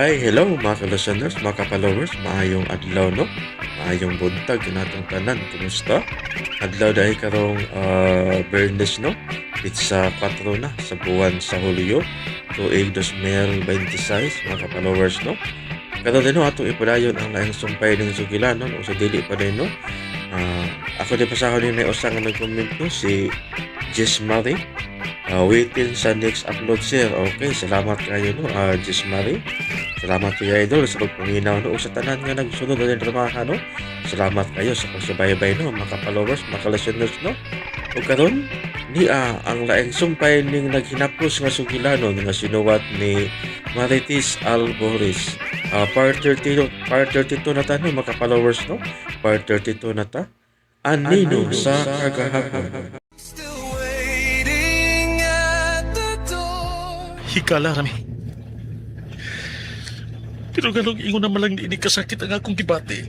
Hi, hello mga ka-listeners, mga ka-followers, maayong adlaw, no? Maayong buntag natong tanan, kumusta? Adlaw dahil karong Bernes, no? Pizza 4 na sa buwan sa Hulyo, tuig 2026, mga ka-followers, no? Karon din, no, atong ipadayon ang laing sumpay ng sugilanon o sa dili pa din, no? Ako di pa sa ako din usa nga nag-comment, no, si Jess Marie. Waiting sa next upload, sir. Okay, salamat kayo, no, Jess Marie. Salamat kayo, idol, sa pagpaminaw, no, ug sa tanan nga nagsunod na dramaha, no. Salamat kayo sa pagsubaybay, no, mga followers, mga listeners, no. Ug karon niya ang laing sumpay ning naghinapos nga sugilanon nga sinuwat ni Marites Alboris. Part 32, part 32 na ta, no, mga followers, no. Part 32 na ta. Anino sa kagahapon. Still waiting at the door. Hikala rami. Pero ganong ingon naman lang di kasakit ang akong gibati.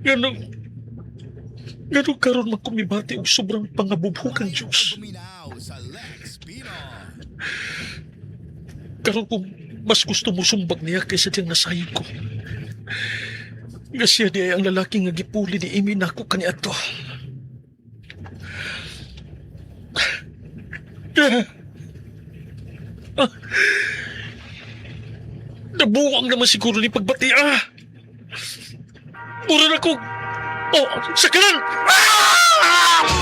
Ganong karon magkumibati og sobrang pangabubhok ang Diyos. Karon kung mas gusto mo sumbag niya kaysa diyang nasayod ko. Nga siya di ay ang lalaki nga gipuli ni Amy nako kaniadto. Ah. Nabuwang naman siguro ni pagbati, ah! Mura na ko! Oh, sa kanan! Ah!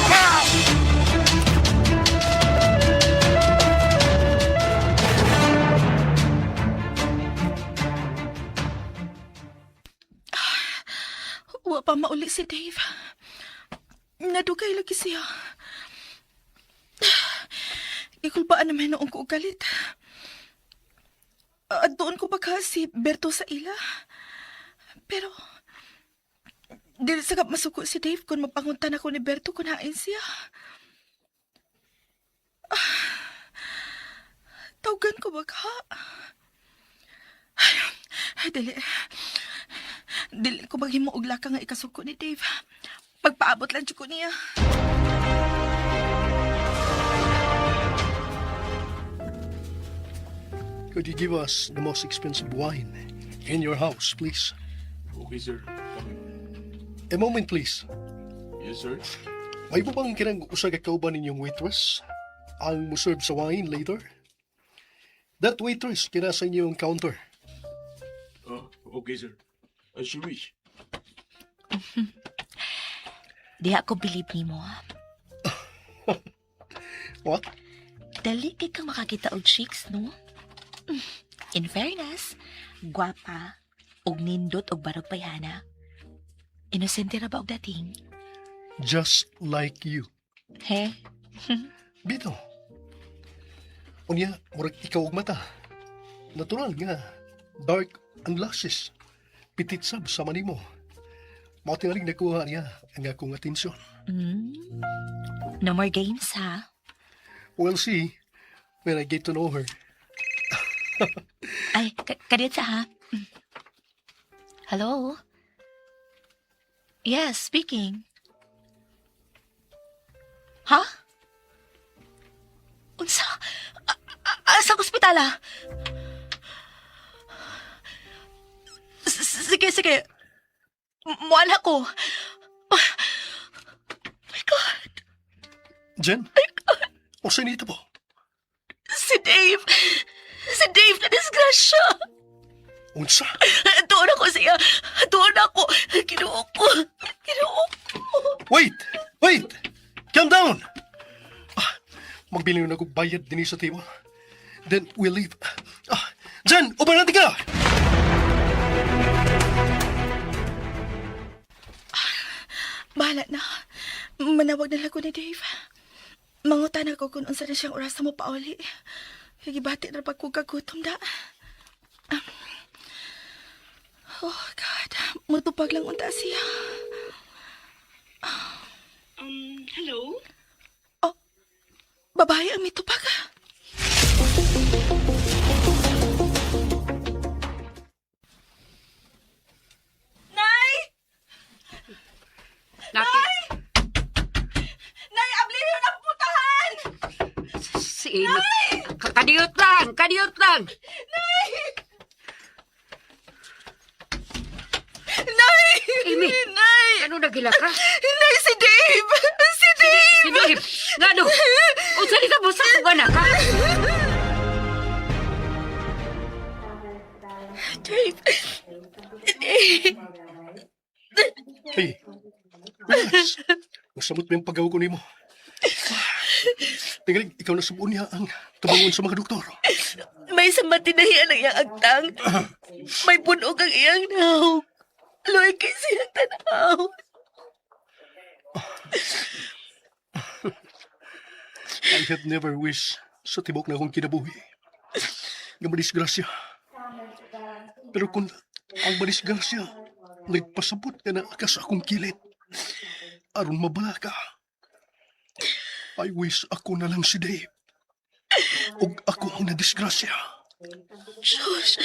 Ah! Wa pa mauli si Dave. Nadugay lagi siya. Ikulbaan naman noong ko galit. At doon ko baka si Berto sa ila. Pero, dili sa masuko si Dave kung mapanguntan ako ni Berto kung hain siya. Tawagan ko baka. Ay, dili. Dili ko maghimo og laka nga ikasuko ni Dave. Pagpaabot lang jud ko niya. Could you give us the most expensive wine in your house, please? Okay, sir. A moment, please. Yes, sir. May po bang kinang usa ka kauban ninyong waitress ang muserve sa wine later? That waitress kina sa inyong counter. Oh, okay, sir. As you wish. Diha ko believe nimo. What? Dali kay kang makakita og chicks, no? In fairness, gwapa, og nindot og barog payhana. Inosente ra ba og dating? Just like you. He? Bito. Unya, murag ikaw og mata. Natural nga. Dark ang lashes. Petit sab sa manimo. Mao tingaling nakuha niya ang akong atensyon. No more games, ha? We'll see when I get to know her. Ay, kadiyot sa ha? Hello? Yes, speaking. Ha? Unsa? Asa ospital, ah? Sige, sige. Muala ko. Oh my God. Jen? O sa nito po? Si Dave. Si Dave na disgrasya. Unsa? Doon ako siya. Doon ako. Ginoo ko. Ginoo ko. Wait! Wait! Calm down! Ah, magbili na ako bayad din sa table. Then we'll leave. Ah, Jen, uban natin ka! Bahala na. Manawag na lang ko ni Dave. Mangutan ako kung unsa na siyang oras mo pauli. Higibati na pag kagutom da. Oh God, mutupag lang unta siya. Hello? Oh, babae ang mitupag. Nay! Naki, Nay, abli na puntahan! si Amy. Kadiyot lang, kadiyot lang. Nay! Amy. Nay! Ano nagila ka? Nay, si Dave! Si Dave! Si Dave, ngano? Unsa ni ka mo sa akong anak, ha? Dave! Dave! Hey, relax. Nasamot mo yung paggawa ko nimo. Tingalig, ikaw na subuon niya ang tumangon sa mga doktor. May samatinahian ang iyang agtang. May punog ang iyang nahog. Luoy kay siyang tanaw. I have never wished sa tibok na akong kinabuhi. Nga madisgrasya. Pero kung ang madisgrasya, nagpasabot ka na ka sa akong kilit. Aron mabala ka. I wish ako na lang si Dave. Ug ako ang nadisgrasya. Josh,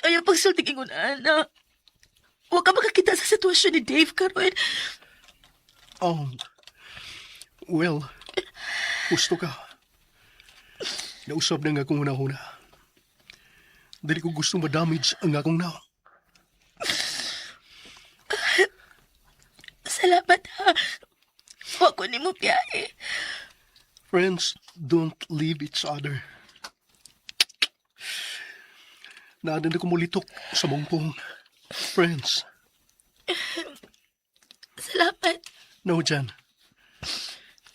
ayaw pagsulting ingon, ana. Huwag ka makakita sa sitwasyon ni Dave karon. Well, gusto ka. Nausap na nga akong una-una. Dili ko gusto ma-damage ang akong naon. Salamat ha. Huwag ko nimo biyahe. Friends don't leave each other. Naadan ko mulitok sa mungpong. Friends, Salamat. No, Jan.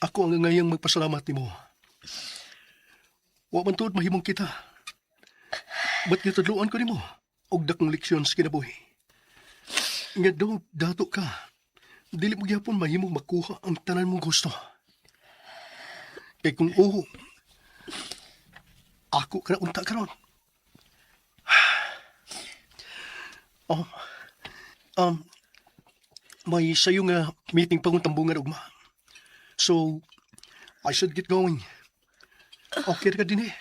Ako ang ngayang magpasalamat nimo. Wa man tuod mahimong kita. Ba't gitudloan ko nimo? Og dakong leksyon sa kinabuhi. Nga daw, dato ka. Dili mo gyapon mahimong makuha ang tanan mong gusto. Kay kung oo, ako ka na unta karon. Oh, may sayo nga meeting pa kong tambungan ugma. So, I should get going. Okay ka din eh.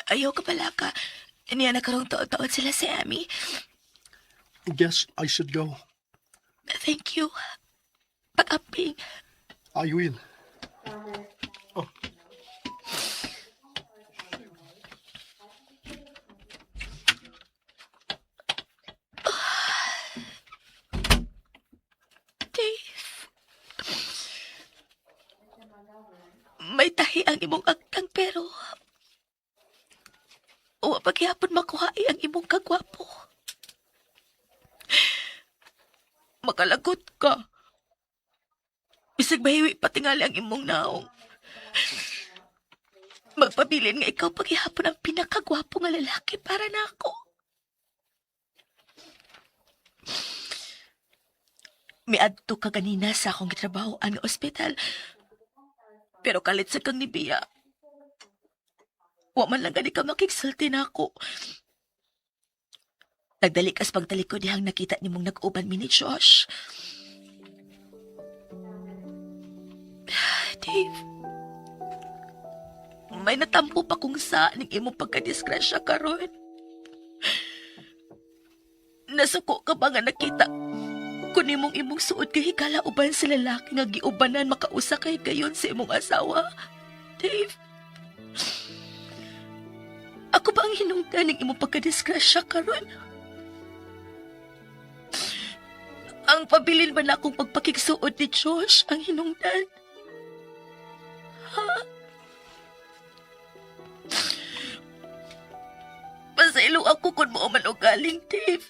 Ayaw ka pala ka. Niya na karong taon-taon sila si Amy. Guess I should go. Thank you. Pag-amping. I will. Oh. Dave. May tahi ang imong agtang pero wa paghihapon makuha ang imong kagwapo. Makalagot ka. Bisag mahiwi patingali ang imong naong. Magpabilin nga ikaw paghihapon ang pinakagwapo nga lalaki para nako. Miadto ka ganina sa akong gitrabahoan nga ospital. Pero kalit sa kang nibiya. Wa man lang gani ka makigsulti nako. Nagdali kas pagtalikod dihang nakita nimong nag-uban mi ni Josh. Dave, may natampo pa kung sa ning imong pagkadisgrasya karon. Nasuko ka ba nga nakita kun imong imong suod kay higala uban sa lalaki nga giubanan makausa kay gayon sa imong asawa? Dave, ako ba ang hinungdan ng imong pagkadisgrasya karon? Ang pabilin ba na akong pagpakigsuod ni Josh ang hinungdan? Ha? Pasaylo ako kung mao man o galing, Dave.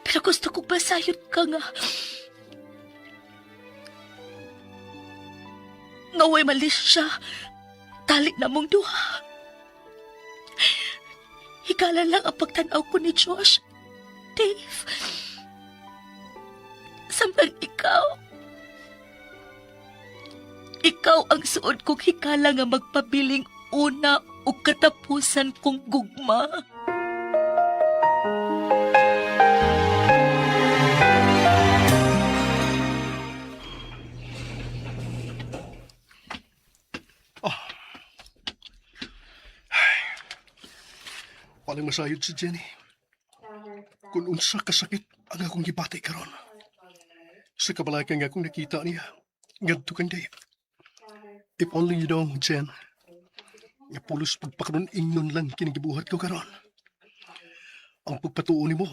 Pero gusto kong basayot ka nga. Nga way malis siya. Talik na mong duha. Higala lang ang pagtanaw ko ni Josh. Dave. Samtang ikaw. Ikaw ang suod kong hikala nga magpabiling una o katapusan kong gugma. Walang masayod si Jenny. Kung unsa kasakit ang akong gibati karon. Sa kabalakan nga akong nakita niya, ngadto kang Dave. If only you know, Jen, nga pulos pagpakaron ingnon lang kini gibuhat ko karon. Ang pagpatuo nimo,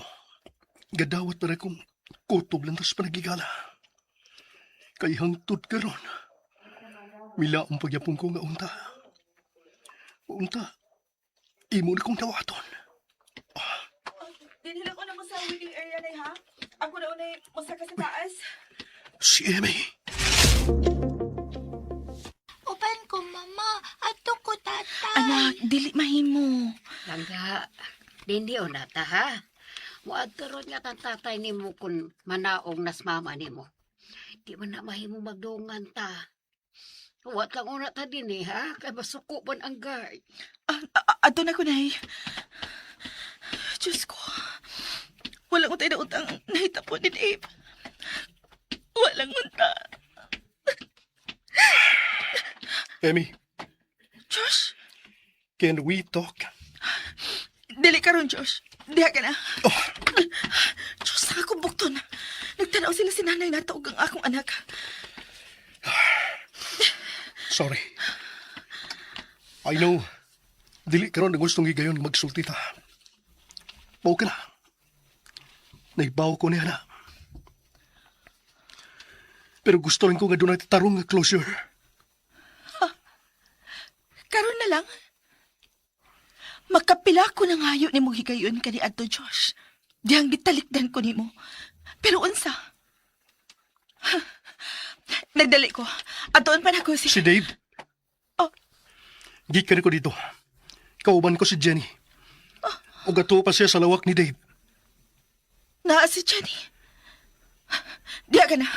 gadawat na kong kutob lang tas panagigala. Kay hangtod karon, milaom pagyapon ko nga unta. Unta, imo na kong dawaton. Dinhila ko na mo sa waiting area na ha. Ako na unay mosaka sa taas. Si Emmy. Uban ko, mama. Ato ko, tatay. Anak, dili mahimo. Langga, dindi o nata ha. Muadto ron nga tang tatay nimo kun manaong nas mama nimo. Di man na mahimo magdungan ta. Huwat lang una ta din eh, ha? Kay masuko man ang guard. Ah, ah, ato na ko, Nay. Diyos ko. Walang utay na utang nahitapon ni Dave. Walang unta. Emmy, Josh, can we talk? dili ka ron, Josh. Diha ka na. Oh. Diyos, sa akong bukton. Nagtanaw sila si nanay nato ug ang akong anak. Sorry. I know. Dili karon ang gustong higayon magsulti ta. Mao ka na. Naibaw ko niya na. Pero gusto rin ko nga dunay tarong nga closure. Karon na lang. Makapila ko ng hayo ni mong higayon kani adto, Josh. Dihang gitalikdan ko nimo. Pero unsa? Nagdali ko. Atoon pa na ko si... Si Dave. Oh. Gikan ko dito. Kauban ko si Jenny. Ug ato pa siya sa lawak ni Dave. Naa si Jenny. Diha ka na.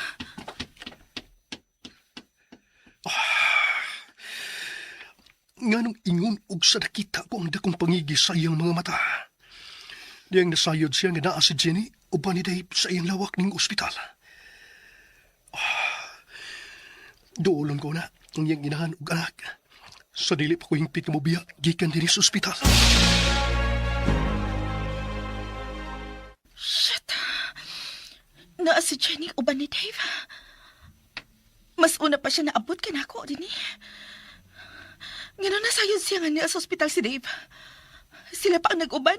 Nganong ingon og sa nakita ko ang dakong pangigi sa iyang mga mata. Diyang nasayod siya nga naa si Jenny uban ni Dave sa iyang lawak ning ospital. Ah, duolon ko na ang iyang inahan ug anak. Sa dili pa ko hingpit nga mobiya gikan dinhi sa ospital. Shit. Naa si Jenny uban ni Dave. Mas una pa siya naabot ka na ako, din eh. Ngano nasayod siya nga niya sa ospital si Dave. Sila pa ang nag-uban.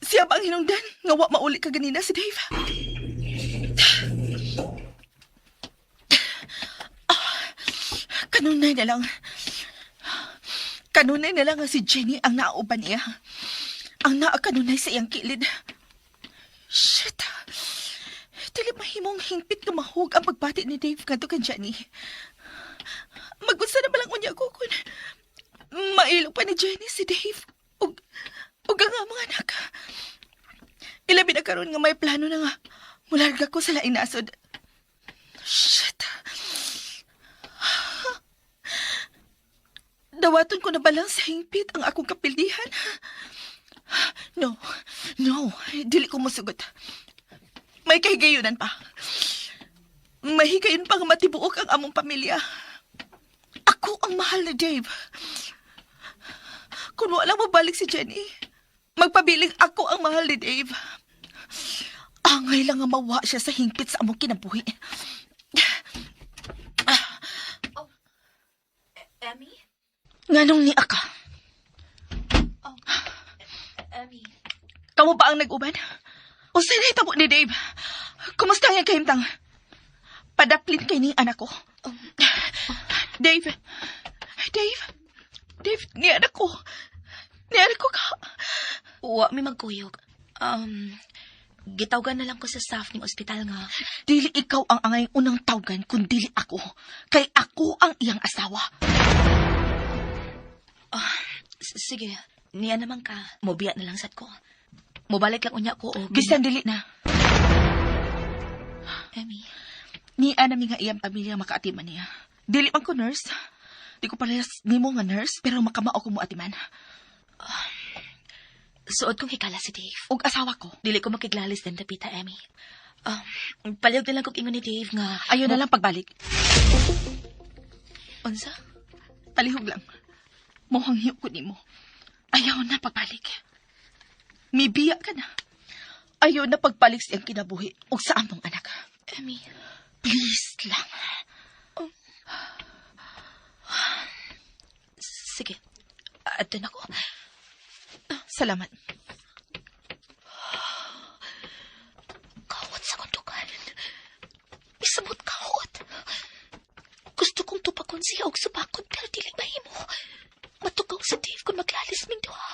Siya pa ang hinungdan nga wa mauli ka ganina si Dave. Ah, kanunay na lang. Kanunay na lang nga si Jenny ang nauban niya. Ang naakanunay sa iyang kilid. Shit! Dili mahimong hingpit nga mahug ang pagbati ni Dave kadto kang Jenny. Magunsa na ba lang unya ko kun mailo pa ni Jenny si Dave ug ug ang among anak. Ilabi na karon nga may plano na nga mularga ko sa laing nasod. Shit! Dawaton ko na ba lang sa hingpit ang akong kapildihan? No, no, dili ko musugot. May kahigayunan pa. May higayon pa nga matibuok ang among pamilya. Ako ang mahal ni Dave. Kung wala mo balik si Jenny, magpabiling ako ang mahal ni Dave. Angay lang nga mawa siya sa hingpit sa among kinabuhi. Emmy? Nganong ni Aka? Emmy? Kamu ba ang nag-uban? O sino hitabo ni Dave? Kumusta ang iyang kahimtang? Padaplin kay ning anak ko. Dave! Dave! Dave, ni anak ko. Ni anak ko ka. Wa mi magkuyog. Gitawgan na lang ko sa staff ng ospital nga. Dili ikaw ang angay unang tawgan kun dili ako. Kay ako ang iyang asawa. Sige, niya naman ka. Mobiya na lang sad ko. Mobalik lang unya ko og Bisan dili na. Emmy. Ni ana mi nga iyang pamilya makaatiman niya. Dili man ko nurse. Di ko parehas nimo nga nurse pero makamao ko mo atiman. Suod kong hikala si Dave. Ug asawa ko. Dili ko makiglalis din dapita, Emmy. Palihog na lang kog ingon ni Dave nga Ayaw na lang pagbalik. Unsa? Palihog lang. Mohang ko nimo. Ayaw na pagbalik. Mibiya ka na. Ayaw na pagbalik sa iyang kinabuhi ug sa among anak. Emmy. Please lang. Sige. Adto na ko. Salamat. Kawat sa kondukan. Isamot kawat. Gusto kong tupakon siya og supakon pero dili mahimo. Matugaw sa Dave kung maglalis ming duha.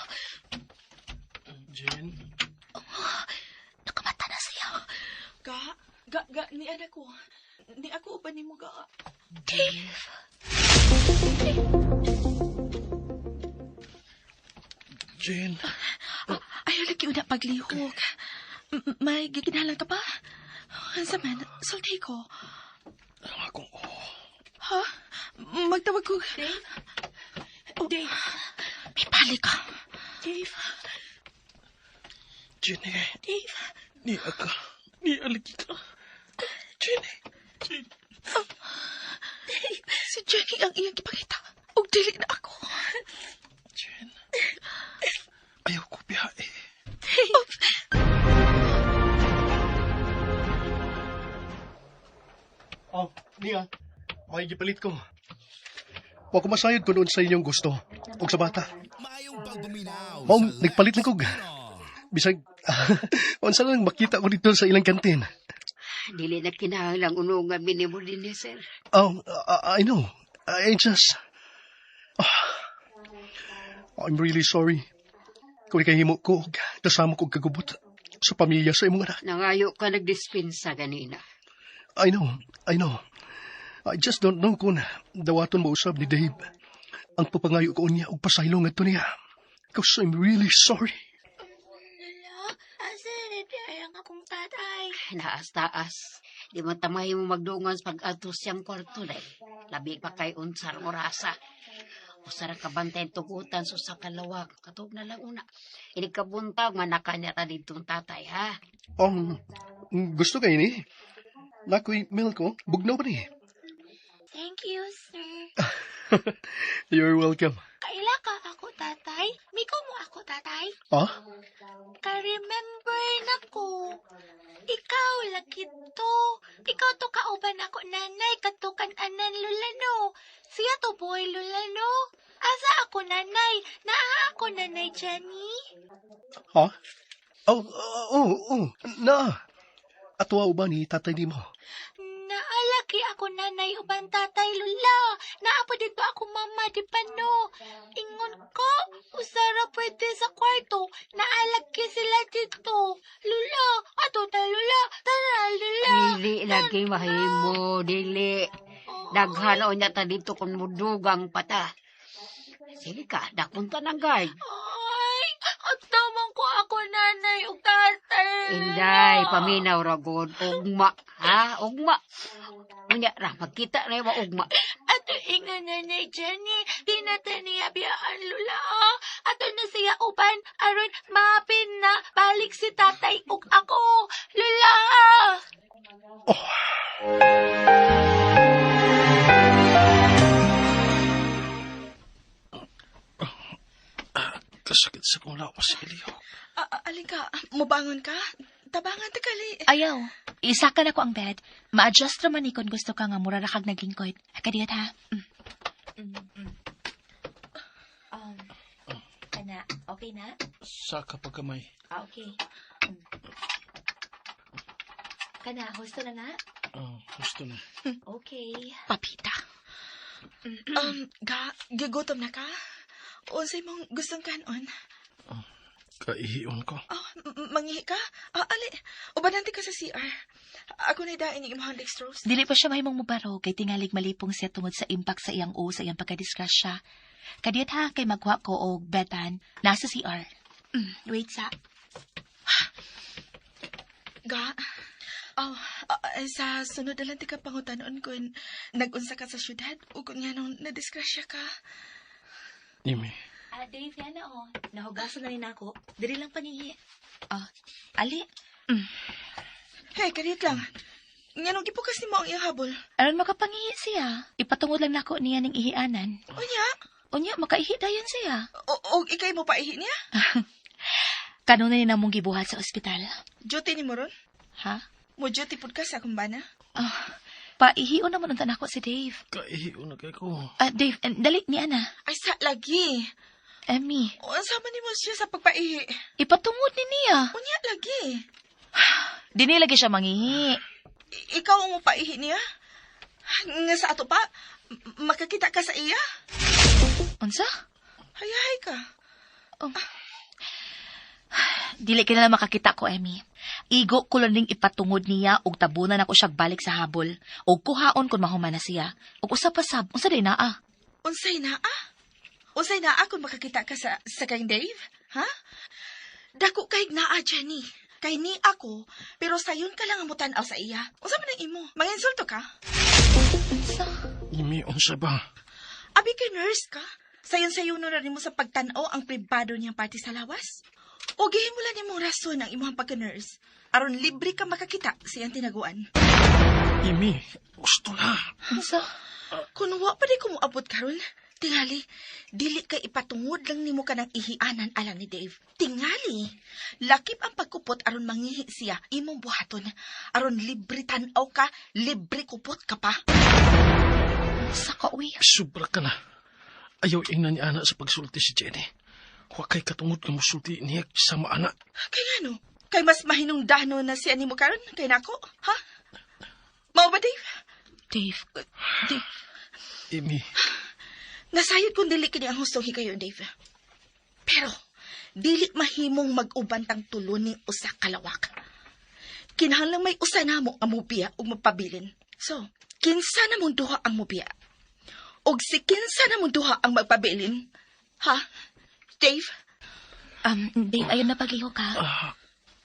Jen, Nakamata na siya. Ga, ga, ga, ni anak ko. Ni ako uban nimo ga. Dave! Jen. Ayaw lagi una paglihok. May gikinahanglan ka pa? Unsa man, sulti ko. Ang akong oh. Ha? Magtawag ko. Dave? Oh, Dave! May pali ka. Dave! Jenny, Dave! ni ka. Ni alagi ka. Jenny. Si Jenny ang iyang gipakita. Og dili na ako. Jen. Ayaw ko biyahe. Dave! Oh, niya. May gipalit ko. Wa ko masayod kung sa inyong gusto ug sa bata. Maong nagpalit na kog. Bisag unsa lang makita ko dito sa ilang kantin. Dili na kinahanglang unungan minimo dinhi, sir. Oh, I know. I just... Ah, I'm really sorry. Kung ikahimo ko, og kasama ko og kagubot sa pamilya sa imong anak. Nangayo ka nagdispensa ganina. I know, I know. I just don't know kung dawaton mo usab ni Dave. Ang papangayo ko niya og pasaylo ngadto niya. Because I'm really sorry. Lala, asa na di ang akong tatay? Naas-taas. Di man tamay mo magdungan sa pag-adto siyang kwarto day. Labi pa kay unsar orasa. Usara ka bantay tugutan sa usa ka lawak. Katog na lang una. Inig ka buntag, manaka niya ta ditong tatay, ha? Gusto kayo ni? Nakoy milk ko, bugnaw pa ni. Thank you, sir. You're welcome. Kaila ka ako, tatay? Miko mo ako, tatay? Ah? Ka-remember na ko. Ikaw, lagi to. Ikaw to kauban ako, nanay. Katukan anan, lulano. Siya to, boy, lulano. Asa ako, nanay? Naa ako, nanay, Jenny? Ha? Oh, na. Atwa ba ni tatay ni mo? Naalaki ako nanay uban tatay lula. Naa pa dito ako mama di pa no. Ingon ko, usara pwede sa kwarto. Naalaki sila dito. Lula, ato ta lula, tara lula. Dili lagi mahimo, dili. Daghan o niya ta dito kung mudugang pata. Sige ka, dakunta ng guard. Ay, at naman ko ako nanay ug tatay. Inday, paminaw ra gud. Ugma, ha? Ugma. Unya ra, magkita na wa ugma. Ato ingon nanay Jenny, di na ta niya biyaan lula. Ato na siya uban aron maapin na balik si tatay ug ako. Lula. Oh. Kasakit sa kong lawas, Elio. Alin ka, mubangon ka? Tabangan ta kali. Ayaw. Isa ka na ko ang bed. Ma-adjust raman ni kung gusto ka nga mura ra kag naglingkod. Kadiyot ha. Kana, okay na? Sa kapagamay. Ah, okay. Kana, husto na na? Oh, gusto na. Okay. Papita. Ga, gigutom na ka? Unsay mong gustong kanon? Kaihion ko. Oh, mangihi ka? Ah, ali, ubanante ka sa CR. Ako na dain yung imong dextrose. Dili pa siya mahimong mubaro kay tingalig malipong siya tungod sa impact sa iyang o sa iyang pagkadisgrasya. Kadiyot ha kay magwa ko og betan nasa CR. Wait sa. Ga, oh, sa sunod na lang ti ka pangutanon kung nag-unsa ka sa syudad o kung nga nung nadisgrasya ka. Imi. Ah, Dave, yan na oh. Nahugasan na rin ako. Dili lang pangihi. Ah, ali. Hey, kadiyot lang. Nga nung gipukas nimo ang iyang habol. Aron makapangihi siya. Ipatungod lang nako niya ning ihianan. Unya, Unya, makaihi dayon siya. o ikay mo paihi niya? Kanunay na mong gibuhat sa ospital. Duty ni mo ron? Ha? Mo duty pud ka sa akong bana? Ah, Paihion naman unta nako si Dave. Kaihion na kay ko. Ah, Dave, dali ni ana. Ay, sa lagi. Emmy, Unsa man nimo siya sa pagpaihi? Ipatungod ni niya. Unya lagi. Dini lagi siya mangihi. Ikaw ang mupaihi niya? Nga sa ato pa, makakita ka sa iya? Unsa? Hayahay ka. Oh. Dili ka na lang makakita ko, Emmy. Igo ko lang ning ipatungod niya og tabunan ako siya balik sa habol. Og kuhaon kung mahuman na siya. Og usa pa sab, unsa day naa? Unsay naa? Unsay naa kung makakita ka sa kang Dave? Ha? Dako kay naa, Jenny. Kay ni ako, pero sayon ka lang ang mutan-aw sa iya. Unsa man ang imo? Manginsulto ka? Unsa? Imi, unsa ba? Abi kay nurse ka? Sayon-sayon na rin mo sa pagtan-aw ang pribado niyang party sa lawas? O gihimo lang nimo rason ang imong pagka-nurse. Aron libre ka makakita sa iyang tinaguan. Imi, gusto na. Unsa? Kung wa pa di ko moabot karon, tingali, dili kay ipatungod lang nimo kanang ihianan alang ni Dave. Tingali, lakip ang pagkupot aron mangihi siya imong buhaton. Aron libre tan-aw ka, libre kupot ka pa. Unsa ka, uy? Sobra ka na. Ayaw ingnan ni ana sa pagsulti si Jenny. Wa kay katungod nga musulti niya sama ana. Kay ngano? Kay mas mahinungdano na siya nimo karon kay nako, ha? Mao ba, Dave? Dave, Dave. Imi, Nasayod kung dili kini ang hustong higayon, Dave. Pero, dili mahimong mag-uban tang tulo ning usa ka lawak. Kinahanglang may usa namo ang mubiya ug magpabilin. So, kinsa na mong duha ang mubiya? Og si kinsa na mong duha ang magpabilin? Ha? Dave? Dave, ayaw na paglihok ka.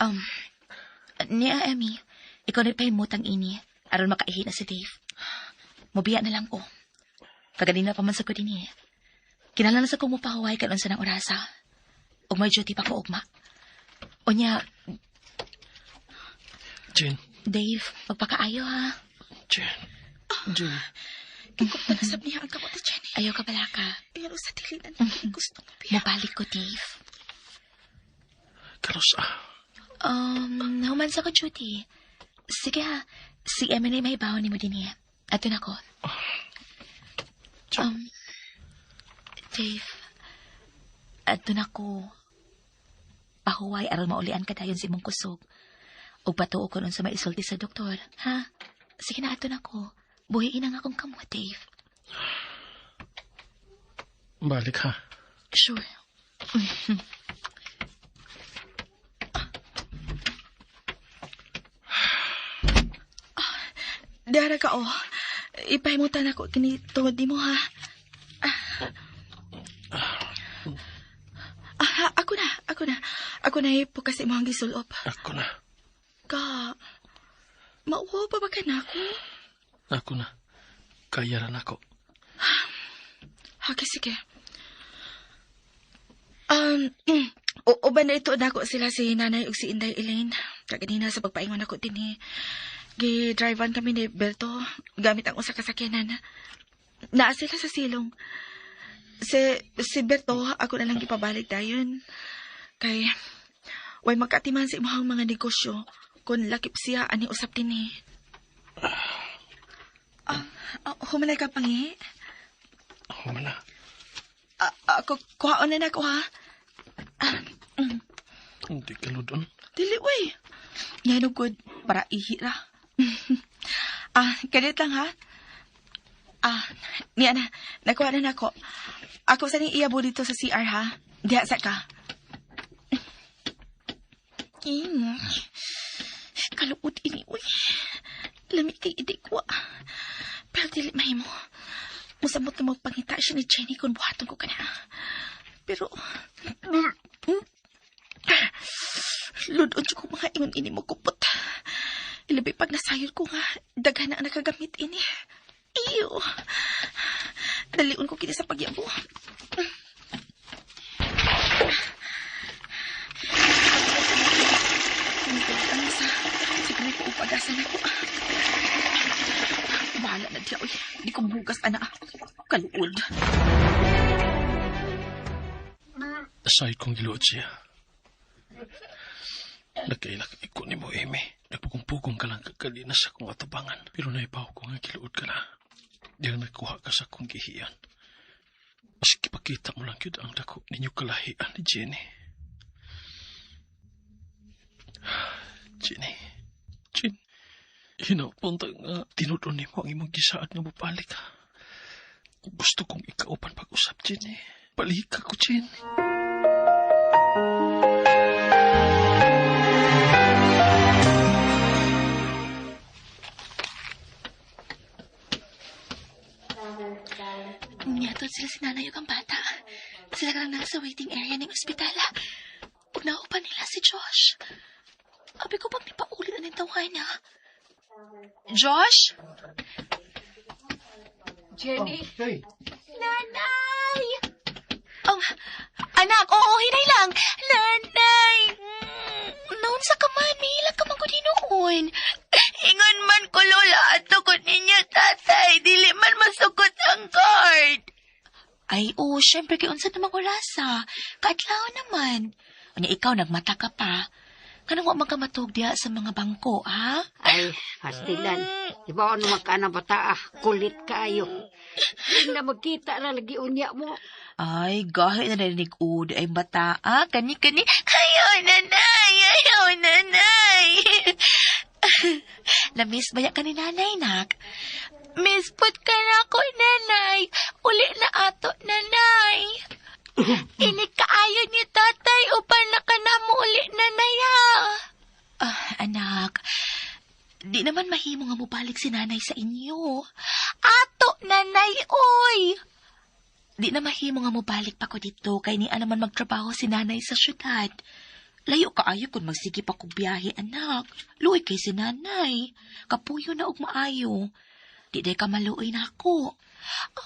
ah, Niya, Emmy, ikaw na pahimutang ini. Aron makaihi na si Dave. Mubiya na lang ko. Kaganina pa man sa ko din eh. Kinahanglan na sa kong mupahuway kanon sa nang orasa. Ug may duty pa ko ugma. Unya, Jen, Dave, magpakaayo ha. Jen, Jen. Kikop na nasab niya ang kamot ni Jenny. Ayaw ka pala ka. Pero sa dili na niya gusto mubiya. Mubalik ko, Dave. Karos ah. Human sa ko duty. Sige ha, si Emmy na may bawon ni mo din eh. Ato na ko. Jen. Dave, ato na ko. Pahuway aron maulian ka dayon sa imong kusog. Ug patuo ko nun sa maisulti sa doktor, ha? Sige na, ato na ko. Buhiin ang akong kamot, Dave. Balik ha. Sure. Dara ka, oh. Ipahimutan ako kini tungod nimo ha. Ah, ako na, ako na. Ako na ipukas imong gisulop. Ako na. Ka, mauwaw pa ba ka na ako? Ako na. Kaya ra nako. Okay, sige. Uban na ito na ako sila si Nanay ug si Inday Elaine. Kaganina sa pagpaingon ako dinhi. Gi-drivean kami ni Berto gamit ang usa ka sakyanan. Naa sila sa silong. Si Berto, ako na lang gipabalik dayon. Kay way magkaatiman sa imong mga negosyo kung lakip siya ani usap dinhi. Humalay ka pangi. Human na. Ako, kuhaon na nako ha. Hindi ka ludon. Dili, uy. Ngano good, para ihi ra. Kalit lang ha. Niya na, nakuha na nako. Ako sa ning iyabo dito sa CR ha. Diha sa ka. Ing. Kaluot ini, uy. Lami kay idi ko. Pero dili mahimo. Musamot na magpangita siya ni Jenny kung buhaton ko kana. Pero, ludon ko mga ingon ini mo kupot. Ilabi pag nasayod ko nga, daghan na ang nakagamit ini. Iyo. Dalion ko kini sa pagyabo. Sige ko upagasan ako. Bahala na diya, uy. Di ko bugas, ana. Kaluod. Asay kong giluot siya. Nakailak iko ni mo, Amy. Nagpugong-pugong ka lang kaganina sa akong atubangan. Pero naibaw ko nga giluod ka na. Dihang nagkuha ka sa akong gihian. Maski pakita mo lang yun ang dako ninyo kalahian ni Jenny. Jenny, Jen, hinapunta nga tinud-on nimo ang imong gisaad nga mobalik ha. Gusto kong ikaupan pag-usap, Jenny. Balik ko, Jen. Niadto sila si nanay ug ang bata. Sila lang nasa waiting area ng ospital. Ug naupan nila si Josh. Abi ko bang nipaulit na ng tawahan niya? Josh? Jenny. Hey, Nanay! Oh, anak, oo, hinay lang. Nanay! Noon sa kaman, may ilang ka man ko noon. Ingon man ko, Lola, ato ko ninyo, tatay. Dili man masukot ang card. Ay, oo, syempre, kay unsa namang orasa. Kaadlaw naman. Unya, ikaw, nagmata ka pa. Kanang wa man ka matuog diha sa mga bangko, ha? Ay, pastilan. Iba ano man ka na bata ah. Kulit kaayo. Hindi na magkita na lagi unya mo. Ay, gahi na narinig uod ay bata. Ah, kani, kani. Ayaw, nanay! Ayaw, nanay! Namiss ba ya ka ni nanay, nak? Miss put ka na ako, nanay. Uli na ato, nanay. Inig kaayo ni tatay, upan na ka na mo uli, nanay, ha? Ah, anak, di naman mahimo nga mobalik si nanay sa inyo. Ato, nanay, oy! Di na mahimo nga mobalik pa ko dito kay niya naman magtrabaho si nanay sa syudad. Layo kaayo kung magsige pa kog biyahe, anak. Luoy kay si nanay. Kapuyo na og maayo. Di day ka maluoy na ako.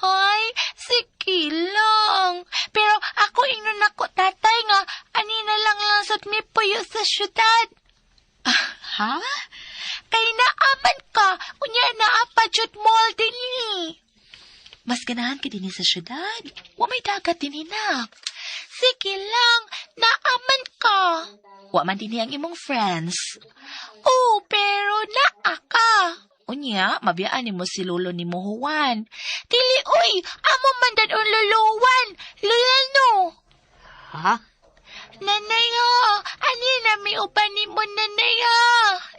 Ay, sige lang. Pero ako ingnon ako, tatay, nga ani na lang lang sad mi puyo sa syudad. Ah, ha? Kay naaman ka, unya naa pa jud mall dinhi. Mas ganahan ka dinhi sa syudad. Wa may dagat dinhi nak. Sige lang, naaman ka. Wa man dinhi ang imong friends. Oh, pero naa ka. Unya, mabiyaan nimo si lolo nimo Juan. Dili oy, amo man dan-on lolo Juan. Lola no. Ha? Nanay ha, ani na may uban nimo nanay ha.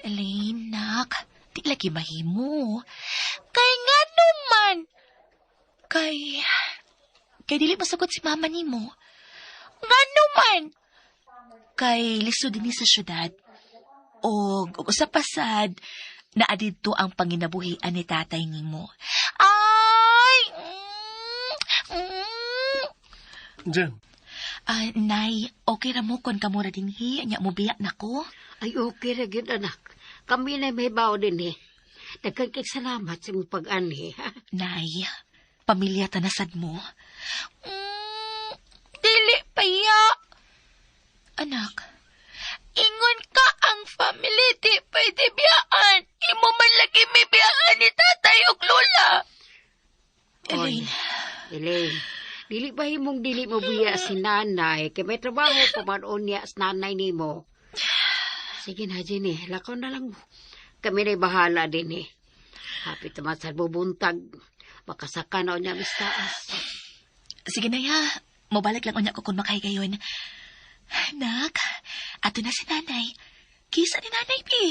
Elaine, nak, di lagi mahimo. Kay nga naman. Kay, kay dili masukot si mama nimo. Nga naman. Kay lisod dinhi sa syudad. Og og usa pa sad, naa didto ang panginabuhian ni tatay nimo. Ay! Jen, Ah, Nay, okay ra mo kon kamo ra dinhi, nya mo biya nako. Ay, okay ra gyud anak. Kami na may bao din eh. Daghan kay salamat sa imong pag-anhi. Ha? Nay, pamilya ta na sad mo. Dili pa ya. Anak, ingon ka ang family di pwede biyaan. Imo man lagi may biyaan ni tatay ug lola. Elaine, Elaine, dili ba himong dili mo biya si nanay? Kay may trabaho pa man unya sa nanay nimo. Sige na, Jenny. Lakaw na lang mo. Kami na'y bahala din eh. Hapit naman sa bubuntag. Makasaka na unya mistaas. Sige na ya. Mobalik lang unya ko kung makahigayon. Nak, ato na si nanay. Kisa ni nanay, Bi.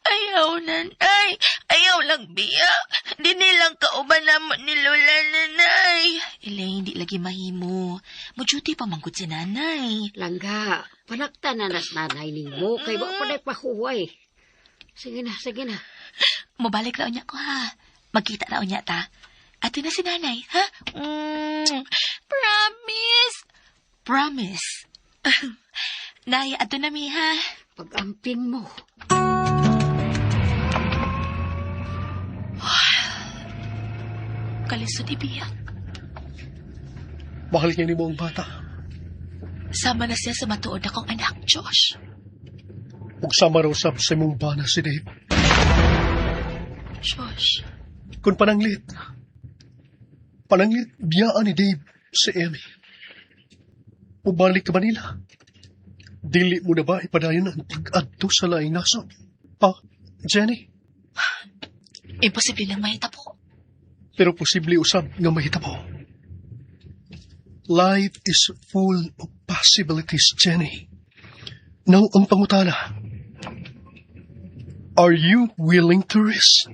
Ayaw, nanay. Ayaw lang, Biya. Dini lang kauban namo ni Lola, nanay. Elaine, di lagi mahimo. Mo-duty pa manggod si nanay. Langga, panakta na nas nanay nimo. Kay wa pa na'y pahuway. Sige na, sige na. Mobalik na unya ko, ha. Magkita na unya ta. Ato na si nanay, ha? Promise. Promise. Nay, ato na mi, ha? Pag-amping mo. Kalisod ibiyak. Mahal niya nimo ang bata. Sama na siya sa matuod akong anak, Josh. Ug sama raw sab sa imong bana si Dave. Josh. Kung pananglit, pananglit biyaan ni Dave si Emmy. Mubalik ka ba nila? Dili mo na ba ipadayon ang pag-adto sa laing nasod? Ah, Jenny, Imposible nang mahitabo. Pero posible usab nga mahitabo. Life is full of possibilities, Jenny. Now ang pangutana. Are you willing to risk?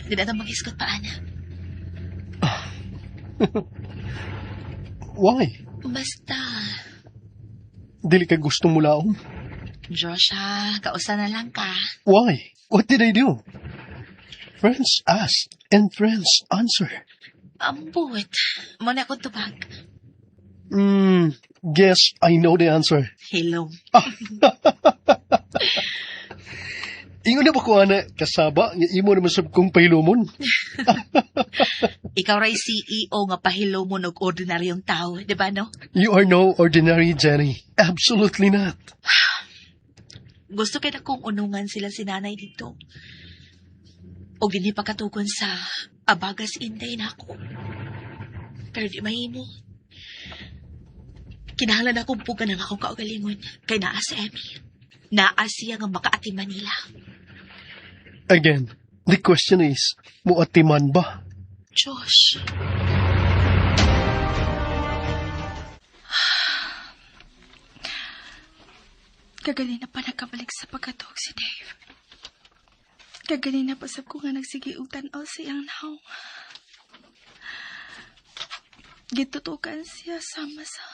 Di na maghisgot pa, Ana. Why? Basta, Dili ka gusto mulaom? Josh ha, kausa na lang ka. Why? What did I do? Friends ask and friends answer. Ambot. Muna akong tubag. Guess I know the answer. Hello. Ingon na ba ko, ana, kasaba, nga imo naman sab kong pahilumon? Ikaw ray CEO nga pahilo mo og ordinaryong tao, di ba no? You are no ordinary Jenny. Absolutely not. Gusto kay na kong unungan sila si nanay dito. O dinhi pagkatugon sa abagas inday na ako. Pero di mahimo. Kinahanglan akong pugan ang akong kaugalingon kay naa si Emmy. Naa siya nga makaati Manila. Again, the question is, muatiman ba? Josh. Kagalina pa nakabalik sa pagkatuog si Dave. Kagalina pa sab ko nga nagsige og tan-aw sa iyang naong. Gitutukan siya sama sa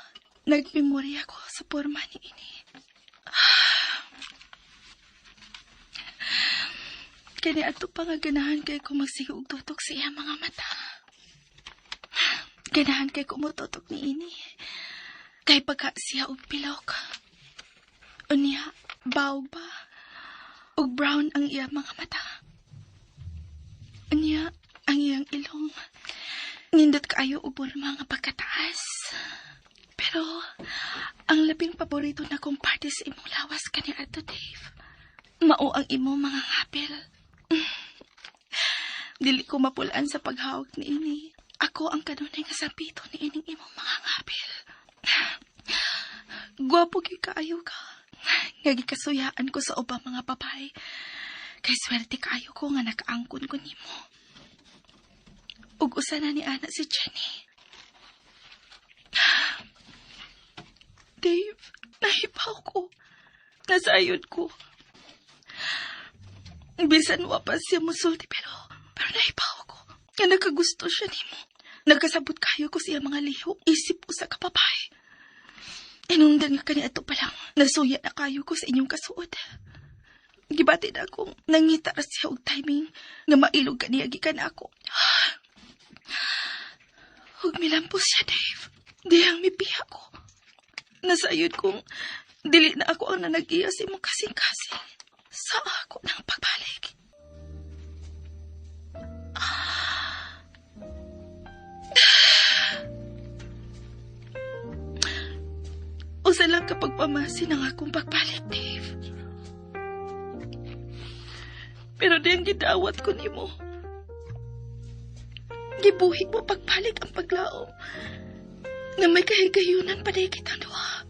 nagmemorya ko sa porma ni ini. Kani ato pa nga ganahan kay ko magsige og tutok sa iyang mga mata. Ganahan kay ko motutok ni ini. Kay pagka siya og pilok. Unya, baw ba? Og brown ang iyang mga mata. Unya, ang iyang ilong. Nindot kaayo og porma nga pagkataas. Pero, ang labing paborito na kong parte sa imong lawas kani ato, Dave. Mao ang imong mga ngapil. Dili ko mapulaan sa paghawak ni ini. Ako ang kanunay nga sapito ni ining imong mga ngapil. Gwapo gyud kaayo ka. Nga gikasuyaan ko sa ubang mga babae. Kay swerte kaayo ko nga nakaangkon ko nimo. Ug usa na ni ana si Jenny. Dave, nahibaw ko. Nasayod ko. Bisan wa pa siya musulti pero nahibaw ko. Nga nakagusto siya nimo. Nagkasabot kayo ko siya mga lihok. Isip usa ka babae. Inungdan nga kani ato pa lang. Nasuya na kayo ko sa inyong kasuod. Gibati na akong nangita ra siya og timing nga mailog kaniya gikan ako. Ug milampos siya, Dave. Dihang mipiha ko. Nasayod kong dili na ako ang nanagiya sa imong kasing-kasing. Sa ako ng pagbalik. Usa lang kapag pamasin ang akong pagbalik, Dave. Pero di ang gidawat ko nimo. Gibuhi mo pagbalik ang paglaom na may kahigayunan pa di kitang duha.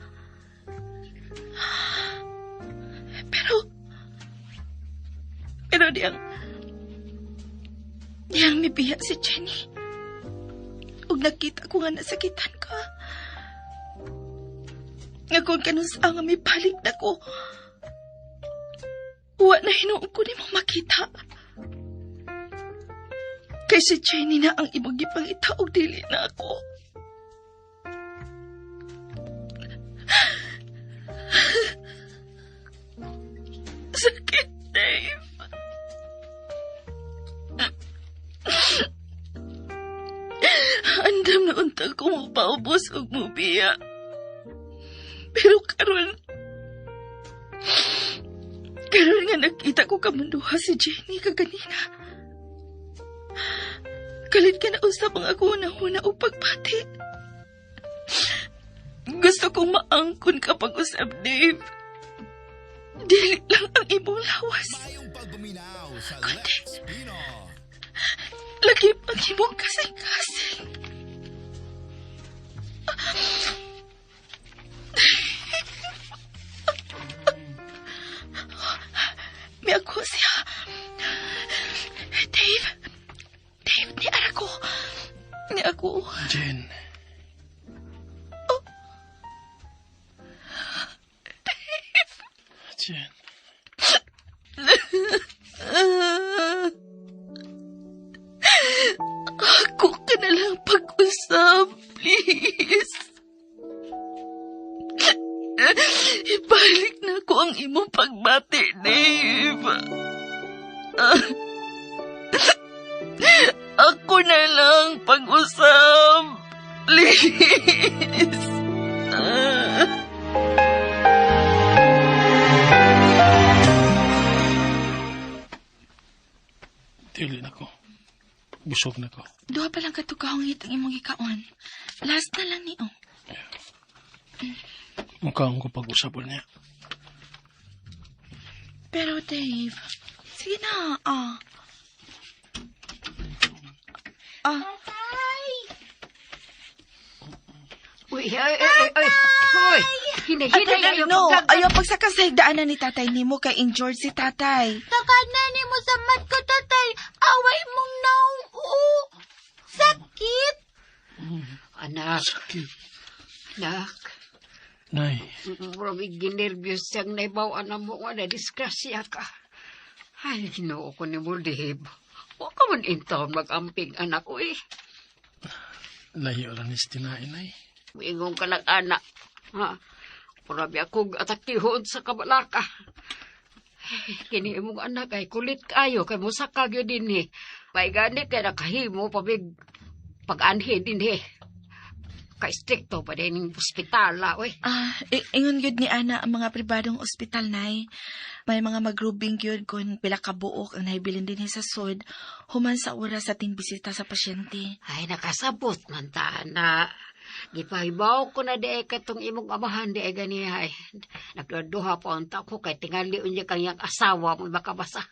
Pero, pero diyang mibiya si Jenny. Ug nakita ko nga nasakitan ka. Nga kung kanus ang mibalik na ko, wa na hinuon ko nimo makita. Kay si Jenny na ang imong gipangita og dili na ako. Sakit, Dave. Andam na unta ko mo paubos og mubiya. Pero karon karon nga nakita ko kamunduha si Jenny kaganina. Kalit ka na usap ang ako na-huna o pagbati. Gusto kong maangkon kapag usap, Dave. Dili lang ang imong lawas. Kundi, lagi ang imong kasing-kasing. Jen. Jen. Ako ka na lang pag-usap, please. Ibalik na ko ang imong pagbati, Dave. Ako na lang pag-usap. Please. Dili na ko. Busog na ko. Duha pa lang katukahong ang imong gikaon. Last na lang ni oh. Mukha ko pag-usapon niya. Pero Dave, sige na, ah. Ah, Tatay! Uy, ay, ay, ay, ay. Uy, hinay-hinay Ay, ayo no, pagkag- ayaw pagsaka sa higdaanan ni tatay nimo kay injured si tatay. Saka na ni mo sa mat ko, tatay. Away mong naong oo. Sakit. Anak, Sakit. anak. Nay, Murag ginervyos siyang naibawan na mo nga na disgrasya ka. Ay, ginoo ko ni mo, Dave. Wa ka man intaon mag-amping, anak, uy. layo lang ni Stina, nay. Muingon ka lang, anak. Ha? Murag ako atakihon sa kabalaka. Ay, kini imong anak ay kulit kayo kay musaka gyud dinhi. May gani kay nakahimo pabig pag-anhi dinhi. Kay stricto pa din ning ospital, uy. Ah, ingon gyud ni Ana ang mga pribadong ospital nay. May mga magrubing gyud kung pila ka buok ang nahibilin dinhi sa sud human sa oras sa ting bisita sa pasyente. Ay, nakasabot man ta na. Gipahibaw ko na di ay katong imong amahan di ay ganiha ay. Nagduha pa unta ko kay tingali unya kang iyang asawa mo makabasa.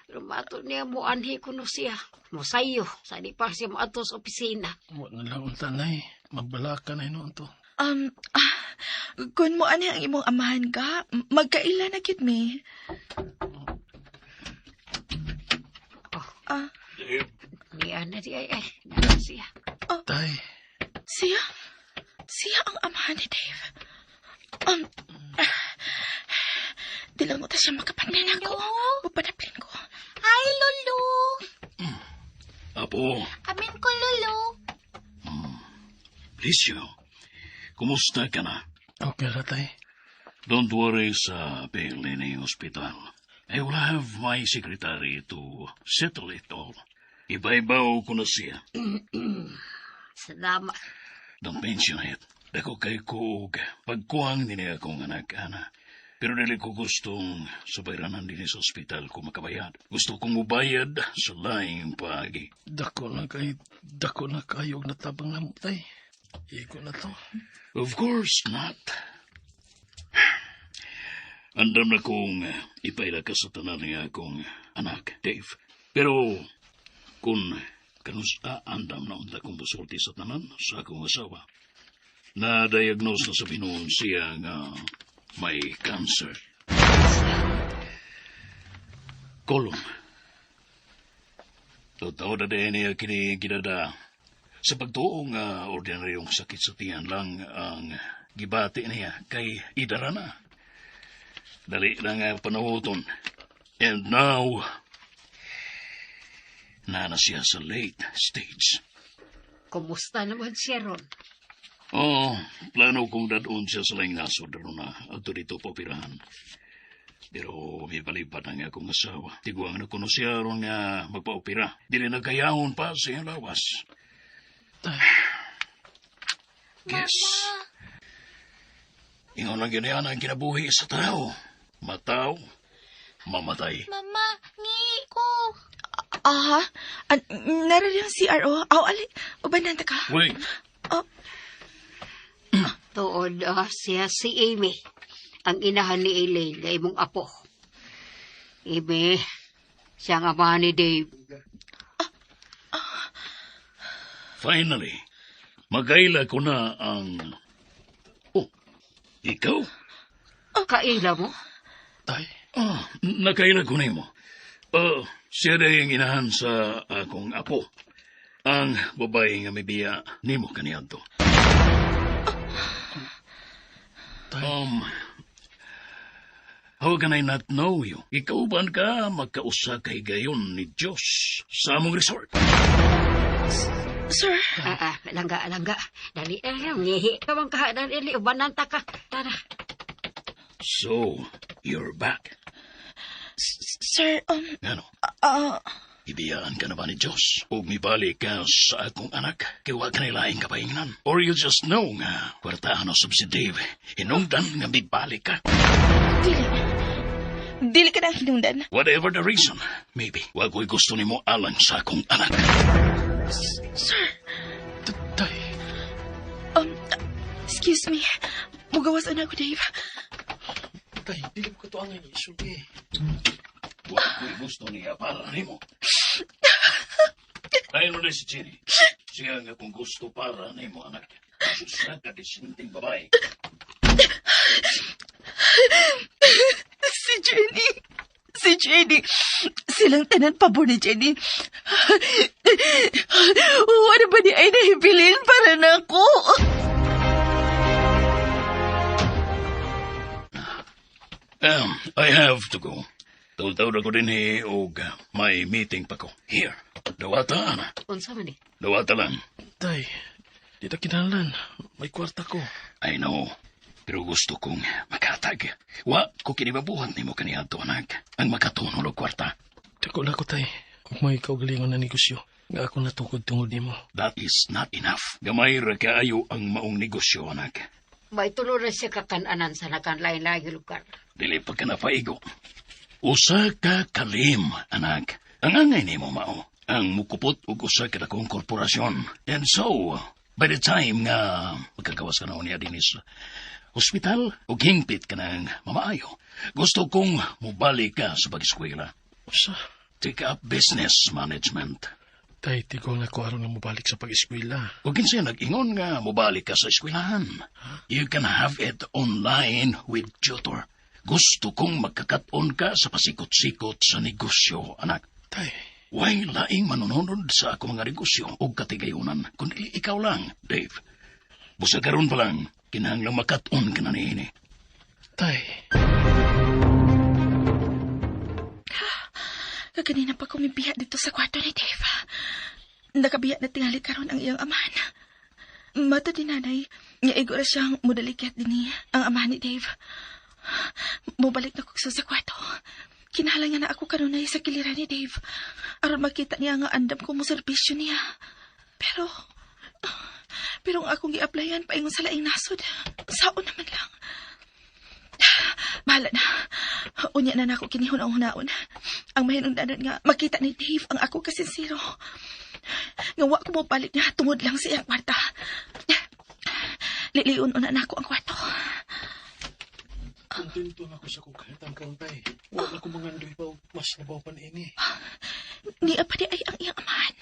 Pero mato niya mo anhi kuno siya. Mosayo, sa di pa siya moadto sa opisina. Wa na lang unta, nay. Magbalaka na hinuon to. Kung mo ani ang imong amahan ka, magkaila na gyud mi. Oh. Ah, Niya na di ay ay. Naa siya. Tay, siya? Siya ang amahan ni Dave. Di lang mo ta siya makapanlan ako. Mapadaplin ko. Hi, Lulu. Apo, Amin ko, Lulu. Licio, kumusta ka na? Okay ra, tay. Don't worry sa bill ng ospital. I will have my secretary to settle it all. Iba-ibaw ko na siya. Salamat. Don't mention it. Dako kay ko og pagkuhang nini akong anak, ana. Pero dili ko gustong subayranan din sa ospital ko makabayad. Gusto kong mubayad sa laing paagi. Dako na kayo og natabang namo, tay. Igo na to. Of course not. Andam na kong ipaila ka sa tanan nga akong anak, Dave. Pero kung kanus-a andam na unta kong musulti sa tanan sa akong asawa. Na-diagnose na sa binuon siya nga may cancer. Colon. Totoo na din niya kini gidada. Sa pagtuo nga ordinaryong sakit sa tiyan lang ang gibati niya kay idara na. Dali na nga panahuton. And now, nana siya sa late stage. Kumusta naman siya ron? Oo, plano kong dadon siya sa laing nasod ron na adto dito paoperahan. Pero may palipad na nga akong asawa. Tiguang na kuno siya ron nga magpaopera. Dili na kayahon pa sa iyang lawas. Tay, Yes. Ingon lang yun ang kinabuhi sa tao. Mataw, mamatay. Mama, ngi ko. Aha, an naroon yung CRO. Aw, ali, uban ka. Wait, Oh, Tuod siya si Amy, ang inahan ni Elaine, nga imong apo. Amy, siya ang amahan ni Dave. Finally, magaila ko na ang... Oh, ikaw? Kaila mo? Tay, Ah, nakaila ko nimo. Siya na yung inahan sa akong apo. Ang babae nga may biya nimo kaniadto. How can I not know you? Ikauban ka magkausa kay gayon ni Diyos sa among resort. Sir, Ah, ah, langga, langga. Dali na lang. Ngihi ka bang ka. Dali, ubanan ta ka. Tara. So, you're back. Sir, Ngano? ah, Ibiyaan ka na ba ni Diyos? Ug mibalik ka sa akong anak, kay wa ka laing kapaingnan. Or you just know nga, kwartahan usab si Dave. Hinungdan nga mibalik ka. Dili. Dili ka na hinungdan. Whatever the reason, maybe, wa ko'y gusto nimo alang sa akong anak. Sir, Tay, excuse me. Mugawas na ako, Dave. Tay, dili mo ka to ang isulti. Wa ko'y gusto niya para nimo. Ayun mo na si Jenny. Siya nga kung gusto para nimo, anak. Usa ka disenteng babae. Si Jenny. Si Jenny. Silang tanan pabor ni Jenny. Ano ba ni ay nahibilin para nako? I have to go. Tawd-tawd ako din og may meeting pa ko. Here, dawata, ana. Unsa man eh? Dawata lang. Tay, di ta kinahanglan. May kwarta ko. I know. Pero gusto kong makatag. Wa ko kinibabuhat nimo kaniadto, anak. Ang makatunol og kwarta. Dako na ko, Tay. Ug may kaugalingon na negosyo nga ako natukod tungod nimo. That is not enough. Gamay ra kaayo ang maong negosyo, anak. May tulo na siya kakananan sa nakanlain-lain lugar. Dili pa ka napaigo. Usa ka kalim, anak. Ang angay nimo mao ang mukupot og usa ka dakong korporasyon. And so, by the time nga magkagawas ka na unya dinis hospital ug hingpit ka ng mamaayo, gusto kong mubalik ka sa pag-eskwela. Usa? Take up business management. Tay, tigong na ko aron nga mobalik sa pag-eskwela. Ug kinsay nag-ingon nga mobalik ka sa eskwelahan? You can have it online with tutor. Gusto kong magkakat-on ka sa pasikot-sikot sa negosyo, anak. Tay, Way laing manunod sa ako mga negosyo o katigayunan, kundi ikaw lang, Dave. Busa karon pa lang, kinahanglang makat-on ka na niini. Tay. Kaganina pa ko mibiya dito sa kwarto ni Dave. Nakabiya na tingali karon ang iyang amahan. Mata din nanay, nga igo ra siyang mudalikyat din ang amahan ni Dave. Mubalik na ko sa kwarto. Kinahanglan nga na ako kanunay sa kiliran ni Dave. Aron makita niya nga andam ko mo serbisyo niya. Pero ang akong gi-applyan paingon sa laing nasod. Saon naman lang. Bahala na. Unya na nako kinihon ang hunaon. Ang mahinungdanon nga makita ni Dave ang ako kasinsero. Nga wa ko mo palit niya tungod lang sa iyang kwarta. Liliun una nako ang kwarto. Kontento na ako sa kong kahitang karon, Tay. Wa na ko mangandoy pa og mas nabaw pa niini. Niya pa di ay ang iyang amahan.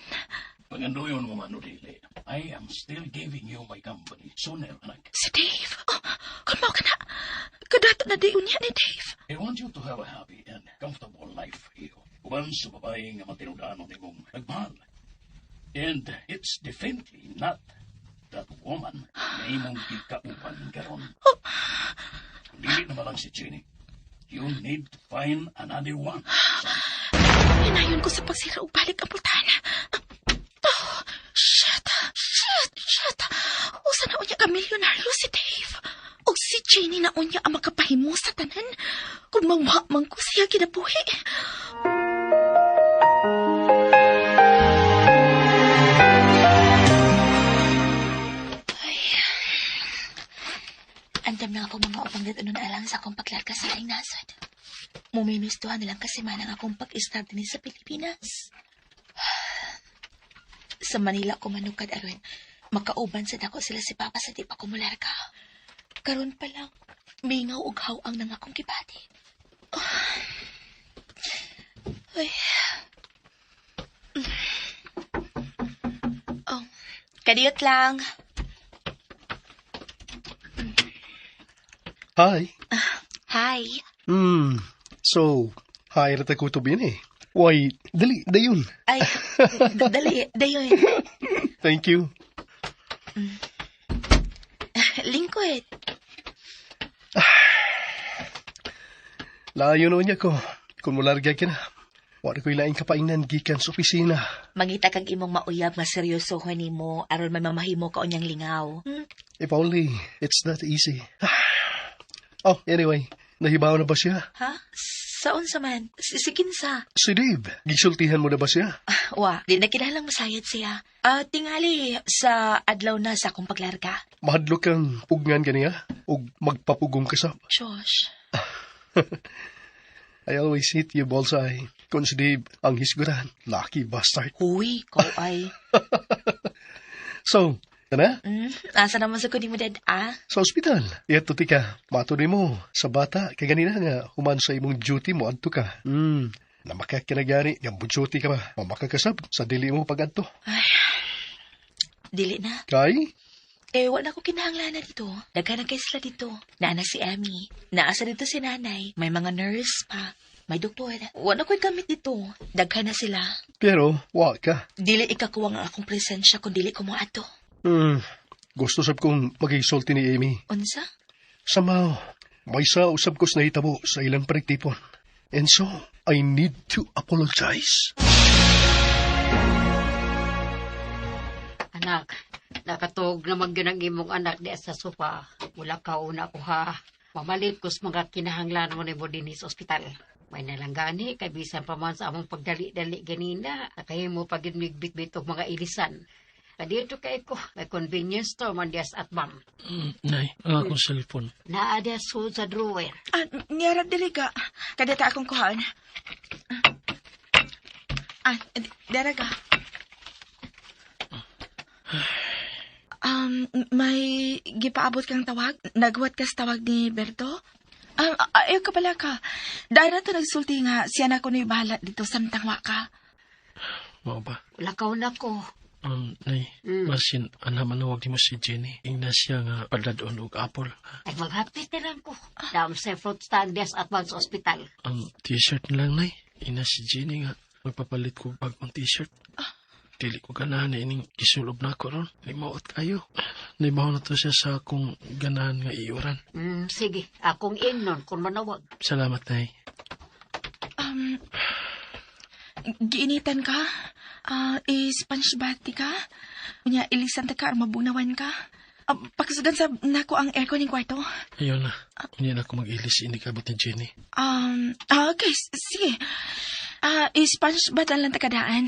Pangandoyon mo man o dili, I am still giving you my company. Sooner, anak. Si Dave. Oh, kung mao ka na. Kadato na di unya ni Dave. I want you to have a happy and comfortable life here. Uban sa babae nga matinudanon nimong nagmahal. And it's definitely not that woman na imong gikauban karon. Kung dili na lang si Jenny, you need to find another one, son. Hinayon ko sa pagsira og balik ang pultahan. Oh, shit! Shit! Shit! Usa na unya ka milyonaryo si Dave. Og si Jenny na unya ang makapahimo sa tanan. Kung mawa man ko siya kinabuhi. Ay, andam na ako mga upang datunon alang sa akong paglarga sa laing nasod. Mumimis 2 na lang kasi man ang akong pag-start din sa Pilipinas. Sa Manila ko manukad aron makauban sa dako sila si Papa sa di pa ko mularga. Karon pa lang, mingaw og haw-ang nang akong gibati. Ay. Oh, kadiyot lang. Hi. Hi. So, hi ra ta kutob eh. Why, dali, dayon. Ay, dali, dayon. Thank you. Lingkod. Layo noon niya ko. Kung mularga ka na. Wala ko'y laing kapainan gikan sa opisina. Mangita kag imong mauyab nga seryoso nimo aron may mamahimo ka unyang lingaw. If only it's that easy. Oh, anyway, nahibaw na ba siya? Ha? Sa unsa man? Si kinsa? Si Dave, gisultihan mo na ba siya? Wa, di na kinahanglang masayad siya. Ah, tingali sa adlaw na sa akong paglarga. Mahadlok kang pugngan ganiya ug magpapugong ka sa. Josh. I always hit you bullseye. Kung si Dave ang hisguran, lucky bastard. Huy, ko ay. So, kana? Asa naman sa kundi mo dad, ah? Sa ospital. Ito tika, matuloy mo. Sa bata, kaganina nga, human sa imong duty mo, adto ka. Namaka kinagani, nga mo duty ka ba? Mamakakasab sa dili mo pag-adto. Ay, dili na. Kay? Eh, wala ko kinahanglan na dito. Daghan na kay sila dito. Naa na si Amy. Naasa dito si nanay. May mga nurse pa. May doktor. Wala ko'y gamit dito. Daghan na sila. Pero, wa ka. Dili ikakuha ang akong presensya kung dili ko mo ato. Gusto sab kong magisulti ni Amy. Unsa? Somehow, may sa usab ko sa nahitabo sa ilang parigtipon. And so, I need to apologize. Anak, nakatog naman gyud ang imong anak di sa sofa. Wala ka una ko ha. Mamalit kus mga kinahanglan mo nimo dinhi sa ospital. May nalang gani kay bisan pa man sa among pagdali-dali ganina. Nakahimo pa gyud migbitbit og mga ilisan. Kadito kay ko, may convenience store man dias at bam. Nay, ang akong cellphone. Naa diya sud sa drawer. Ah, niyarap dili ka. Kadata akong kuhaan. Ah, dara ka. May gipaabot kang tawag? Nagwat ka sa tawag ni Berto? Ayaw ka pala ka. Dahil na to nagsulti nga, siya na ko na bahala dito samtang wa ka. Mao ba? Lakaw na ko. Nay, basin, ana manawag nimo si Jenny. Ingna siya nga padadon og apple. Ay maghapit na lang ko. Dam sa fruit stand dias at bam sa ospital. T-shirt na lang, nay. Ingna si Jenny nga magpapalit ko bagong t-shirt. Dili ko ganahan na ining gisulob na ako ron. Limaot kayo. Naibaw na to siya sa akong ganahan nga iuran. Sige, akong ingnon kung manawag. Salamat, nay. Giinitan ka? I-sponge bath ka? Unya, ilisan ta ka or mabugnawan ka? Pakisugan sa nako ang aircon ng kwarto. Ayaw na. Unya na ako mag-ilis ini kabot ni Jenny. Okay, sige. I-sponge bath lang ta kadaan.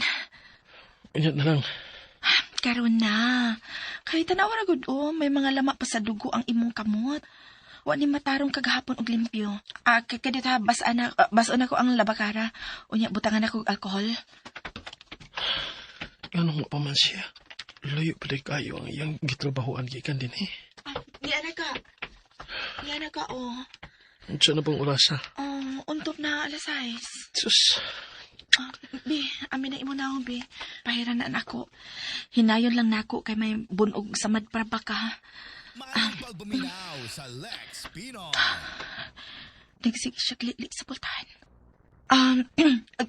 Unya na lang. Karon na. Kahit tanawa ra gud oh, may mga lama pa sa dugo ang imong kamot. Wa ni matarong kagahapon og limpyo. Kay kadita basaan na bason ako ang labakara. Unya butangan ako og alkohol. Anong pa man siya? Layo pa di kayo ang iyang gitrabahoan gikan din eh. Niya na ka. Niya na ka oh. Unsa na bang orasa? Oh, untop na 6:00. Sus. Bi, amin na imo na ako, bi. Pahiran na nako. Hinayon lang nako kay may bunog samad para ba ka. Pagbuminaw sa Lex Pinoy. Nagsige siya glili sa pultahan.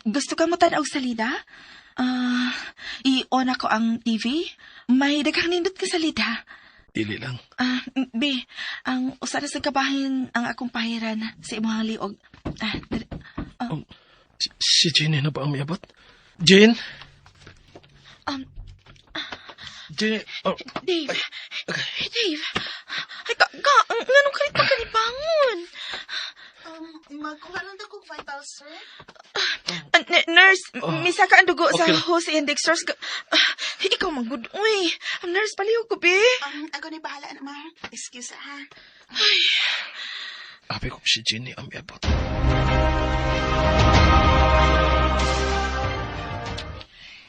Gusto ka mo tanaw salida? I-on ako ang TV? May daghang nindot ka salida. Dili lang. Bi, ang usa na sa kabahin ang akong pahiran sa imong liog. Dali. Si Jenny na ba ang miabot? Jane? Jenny, oh, Dave. Dave. Ay, ka, nganong kalit pa ka ni bangon? Magkuha lang daw kog vital, sir. Nurse, misaka ang dugo sa Okay lang. hose and dextrose. Ikaw manggud, uy. Ang nurse, palihog ko, be. Ako ni bahala na, ma'am. Excuse, ha. Abi ko si Jenny ang miabot.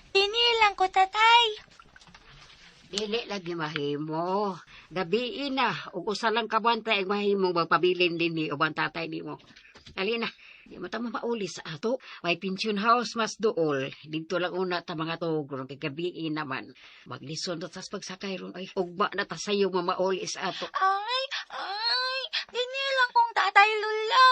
Dini lang ko, tatay. Dili lagi mahimo. Gabii na, ug usa lang ka buwan pa ang mahimong magpabilin dinhi uban tatay nimo. Ali na, di mo ta mauli sa ato. May pension house mas duol. Dito lang una ta mga tog ron kay gabii naman. Maglison ta sa pagsakay ron ay ugma na ta sayo mamauli sa ato. Ay, ay, dini lang kong tatay lula.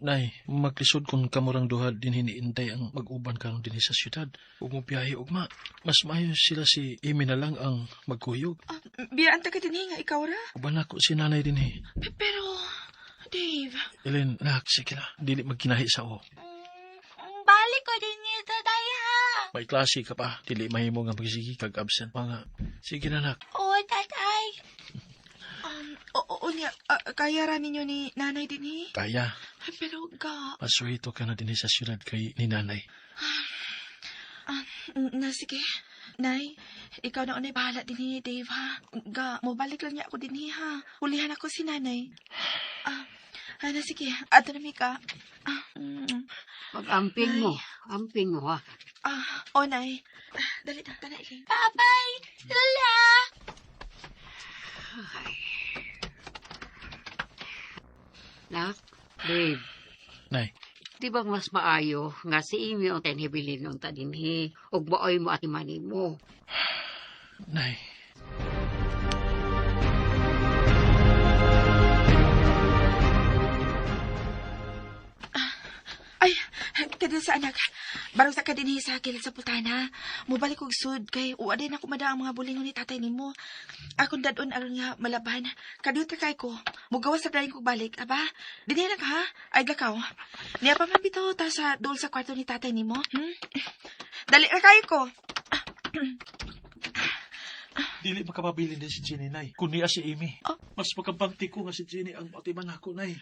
Nay, maglisod kung kamurang duha din hiniintay ang mag-uban karon dinhi sa syudad. Ug mobiyahe ugma. Mas maayo sila si Amy na lang ang magkuyog. Biyaan ta ka dinhi nga ikaw ra. Uban ako si nanay dinhi. Pero, Dave, Elaine, anak, sige na. Dili magkinahi sa o. Balik ko din niya, tatay, ha? May klase ka pa. Dili mahimo nga magsige kag absent pa nga. Sige na, anak. Oo, tatay. Oo, niya, kaya ra ninyo ni nanay dinhi. Kaya, Pero ga, pasuhito ka na dinhi sa syudad kay ni nanay. Na sige. Nay, ikaw na unay bahala dinhi, Dave, ha? Ga, mobalik lang niya ako dinhi, ha? Ulihan ako si nanay. Na sige. Ato na, Mika. Pag-amping mo. Amping mo, ha? Oh, nay. Dali na, tana, Elaine. Bye-bye, Lola. Ay. Nak, Dave. Nay. Di ba mas maayo nga si Amy ang tenhibilin unta dinhi ug maoy mo at mani mo. Nay. Ay, kadil sa anak. Barong sa kadinhi sa kilid sa putana. Mubalik og sud kay uwa din ako mada ang mga bulingon ni tatay nimo. Akong dadon aron nga malaban. Kadiyot ka kay ko. Mugawas sa dayon kog balik, aba. Dinhi lang ka ha. Ay lakaw. Niya pa man bitaw ta sa duol sa kwarto ni tatay nimo. Dali ra kayo ko. Dili makapabilin din si Jenny, Nay. Kundi si Amy. Oh. Mas makampante ko nga si Jenny ang atiman ako, Nay.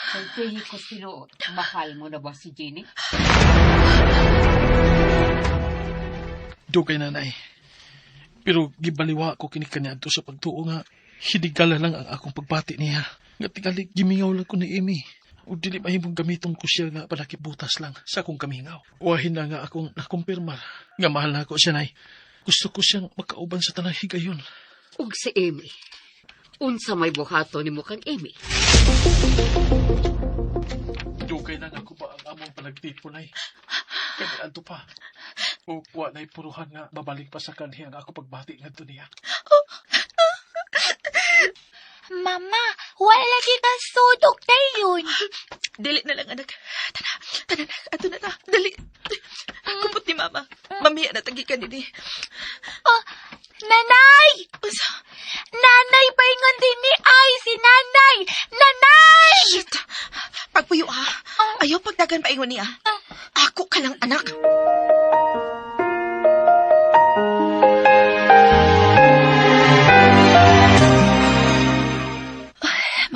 Sultihi ko tinuod, mahal mo na ba si Jenny? Dugay na, Nay. Pero gibaliwa ko kini kaniadto sa pagtuo nga hinigala lang ang akong pagbati niya. Nga tingali gimingaw lang ko ni Amy. O dili mahimong gamiton ko siya nga palakibutas lang sa akong kamingaw. Wahin na nga akong nakumpirmar nga mahal na ako siya, Nay. Gusto ko siyang makauban sa tanang higayon. Ug si Amy. Unsa may buhaton nimo kang Amy? Dugay na ako ba ang among palagtipo, Nay. Kaya adto pa. O wa na'y puruhan nga babalik pa sa kanhi ang ako pagbati ngadto niya. Mama, wala lagi ka sudok tayon. Dili na lang, anak. Tana, tana na, ato na ta. Dali. Kupot ni mama. Mamiya na tagi ka dinhi. Oh, nanay! Unsa? Nanay, paingon din ni ay si nanay! Nanay! Shit! Pagpuyo ha. Ayaw pagdagan paingon niya. Ako ka lang, anak.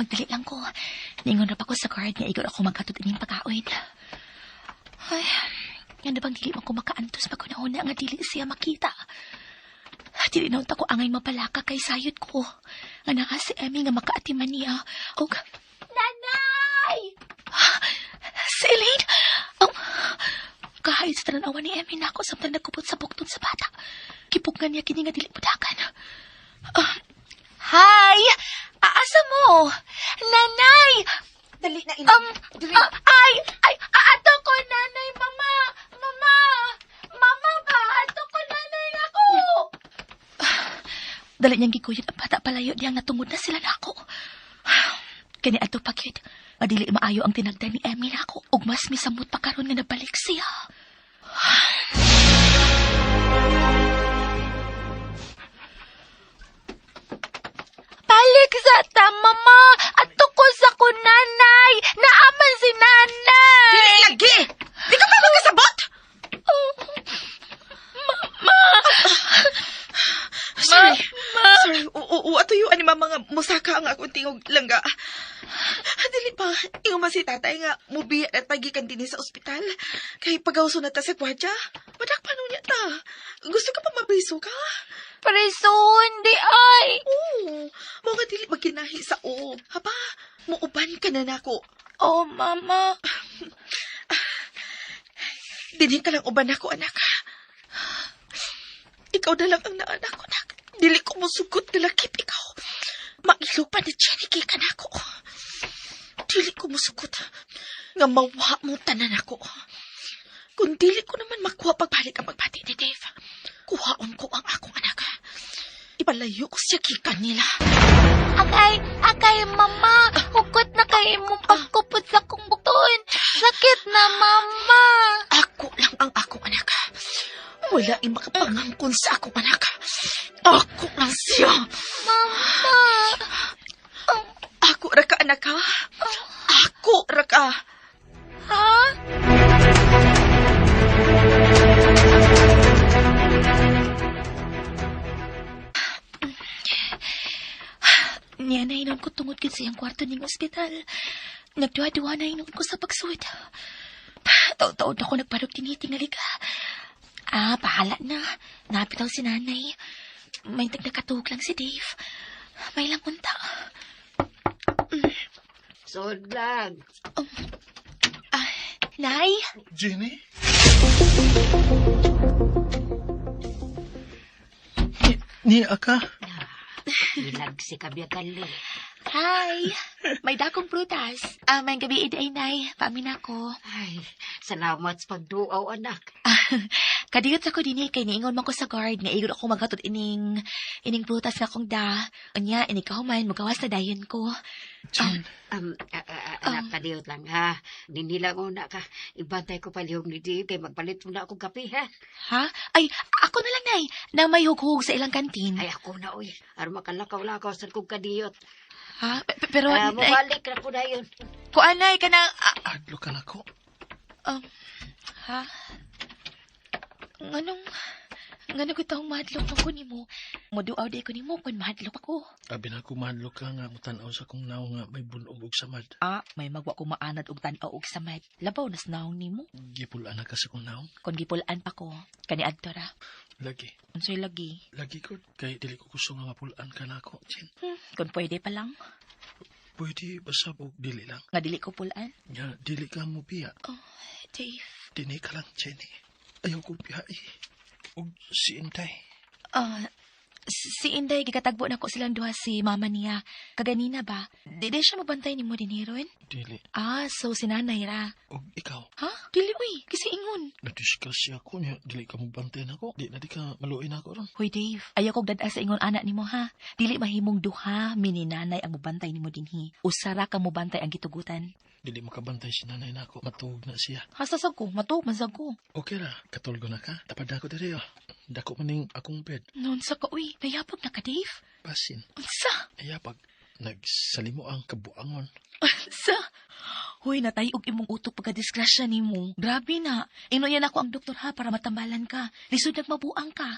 Magdali lang ko. Ningon ra pa ko sa card nga igor ako maghatod ining pagkaon. Ay, nga na bang dili man ko makaantos pag una nga dili siya makita. Dili na unta ko angay mapalaka kay sayod ko. Nga naa si Emmy nga makaatiman niya. Og Nanay! Si Elaine! Kahit sa tananawa ni Emmy nako samtang nagkupot sa bukton sa bata. Kipugngan niya kini nga dili mudakan. Hi! Aasa mo? Nanay! Dali na, ina. Dali. Ay! Ay! Ato ko, nanay! Mama! Mama! Mama ba? Ato ko, nanay nako! Dali niyang gikuyod ang bata palayo diyang natungod na sila nako. Kani ato pagyud, madili maayo ang tinagdan ni Emmy nako ug mas misamot pa karon nga nabalik siya. Balik sa ta, mama! Ato ko sa ko, nanay! Naaman si nanay! Dili lagi! Di ka pa magkasabot? Mama! Sorry. Sorry. Oo, atuyo ani mama nga musaka ang akong tingog langga. Dili pa, ingon man si tatay nga mubiya at pagikan dinhi sa ospital. Kay pagawso na ta sa gwardiya. Madak pa niya ta. Gusto ka pa mapriso ka? Prison, di ay! Oo. Mao nga dili magkinahi sa o. Haba, muuban ka na nako. Oh, mama. Dinhi ka lang uban nako, anak. Ikaw na lang ang naanak ko, anak. Dili ko musugot na lakip ikaw. Mailo pa ni Jenny kay kanako. Dili ko musugot nga mawa mo tanan ako. Kung dili ko naman makuha pagbalik ang pagbati ni Dave, kuhaon ko ang akong anak. Ipalayo ko siya gikan nila. Akay, akay, mama. Hugot na kay imong pagkupot sa kong bukton. Sakit na, mama. Ako lang ang akong anak. Wala ay makapangangkon sa akong anak. Ako lang siya. Mama. Ako ra ka, anak ha? Ako ra ka. Ha? Niya na inon ko tungod gid sa iyang kwarto ning ospital. Nagduha-duha na inon ko sa pagsuwit. Taon-taon ako nagparog tinitingali ka. Ah, bahala na. Napitaw si nanay. May nagnakatuog lang si Dave. May lang unta. Sod lang. Nay? Jenny? Ni aka? Ilag si Kabyakali. Hi! May dakong prutas. Ah, may gabi iday, Nay. Paamin ako. Ay, salamat sa pagduaw, anak. Kadiyot sa ko dinhi kay niingon man ko sa guard nga igod ako maghatod ining ining prutas nga akong da. Unya ini kahuman mugawas na dayon ko. Jen, Anak, kadiyot lang, ha? Ninilang una ka. Ibantay ko palihog ni Dave kay magpalit muna akong kape, ha? Ha? Ay, ako na lang nay na may hughug sa ilang kantin. Ay, ako na, uy. Aron makalakaw-lakaw sa kong kadiyot. Ha? Pero Ah, nay, mabalik na ko na yun. kuan nay kanang adlo ka na ko. ha? Nganong ngano ko taong mahadlok man ko nimo. Moduaw di ko nimo kun mahadlok ako. Abi na ko mahadlok ka nga mutan-aw sa kong naong nga may bunog og samad. Ah, may magwa ko maanad og tan-aw og samad. Labaw nas naong nimo. Gipulaan na ka sa kong naong. Kun gipulaan pa ko kani adto ra. Lagi. Unsay lagi? Lagi ko. Kay dili ko gusto nga mapulaan ka na ako, Jen. Kun pwede pa lang Pwede basta og dili lang. nga dili ko pulaan. Nga, dili ka mo biya. Oh, Dave. Dini ka lang, Jenny. Ayaw ko biyai. Og si Inday. Ah, si Inday gikatagbo na ko silang duha si mama niya. Kaganina ba? Di di siya mabantay nimo dinhi ron? Dili. Ah, so si nanay ra. Og ikaw, Ha? Dili uy, kasi ingon. nadisgrasya ko niya. Dili ka mo bantayan ako. Di na di ka maluin ako ron. Hoy Dave, ayaw kog dad sa ingon ana nimo ha. Dili mahimong duha mini nanay ang mobantay nimo dinhi. Usara ka mobantay ang gitugutan. Dili makabantay si nanay nako. Matuog na siya. Hasta sab ko, matuog man sad ko. Okay ra, katulgo na ka. Tapad na ako diri oh. Dako maning akong bed. Noon sa ka uy, nayapag na ka Dave. Basin. Unsa? Ayapag. Nagsalimo ang kabuangon. Unsa? Hoy, natay og imong utok pagka-disgrasya nimo. Grabe na. Inuyan ako ang doktor ha para matambalan ka. Lisod nagmabuang ka.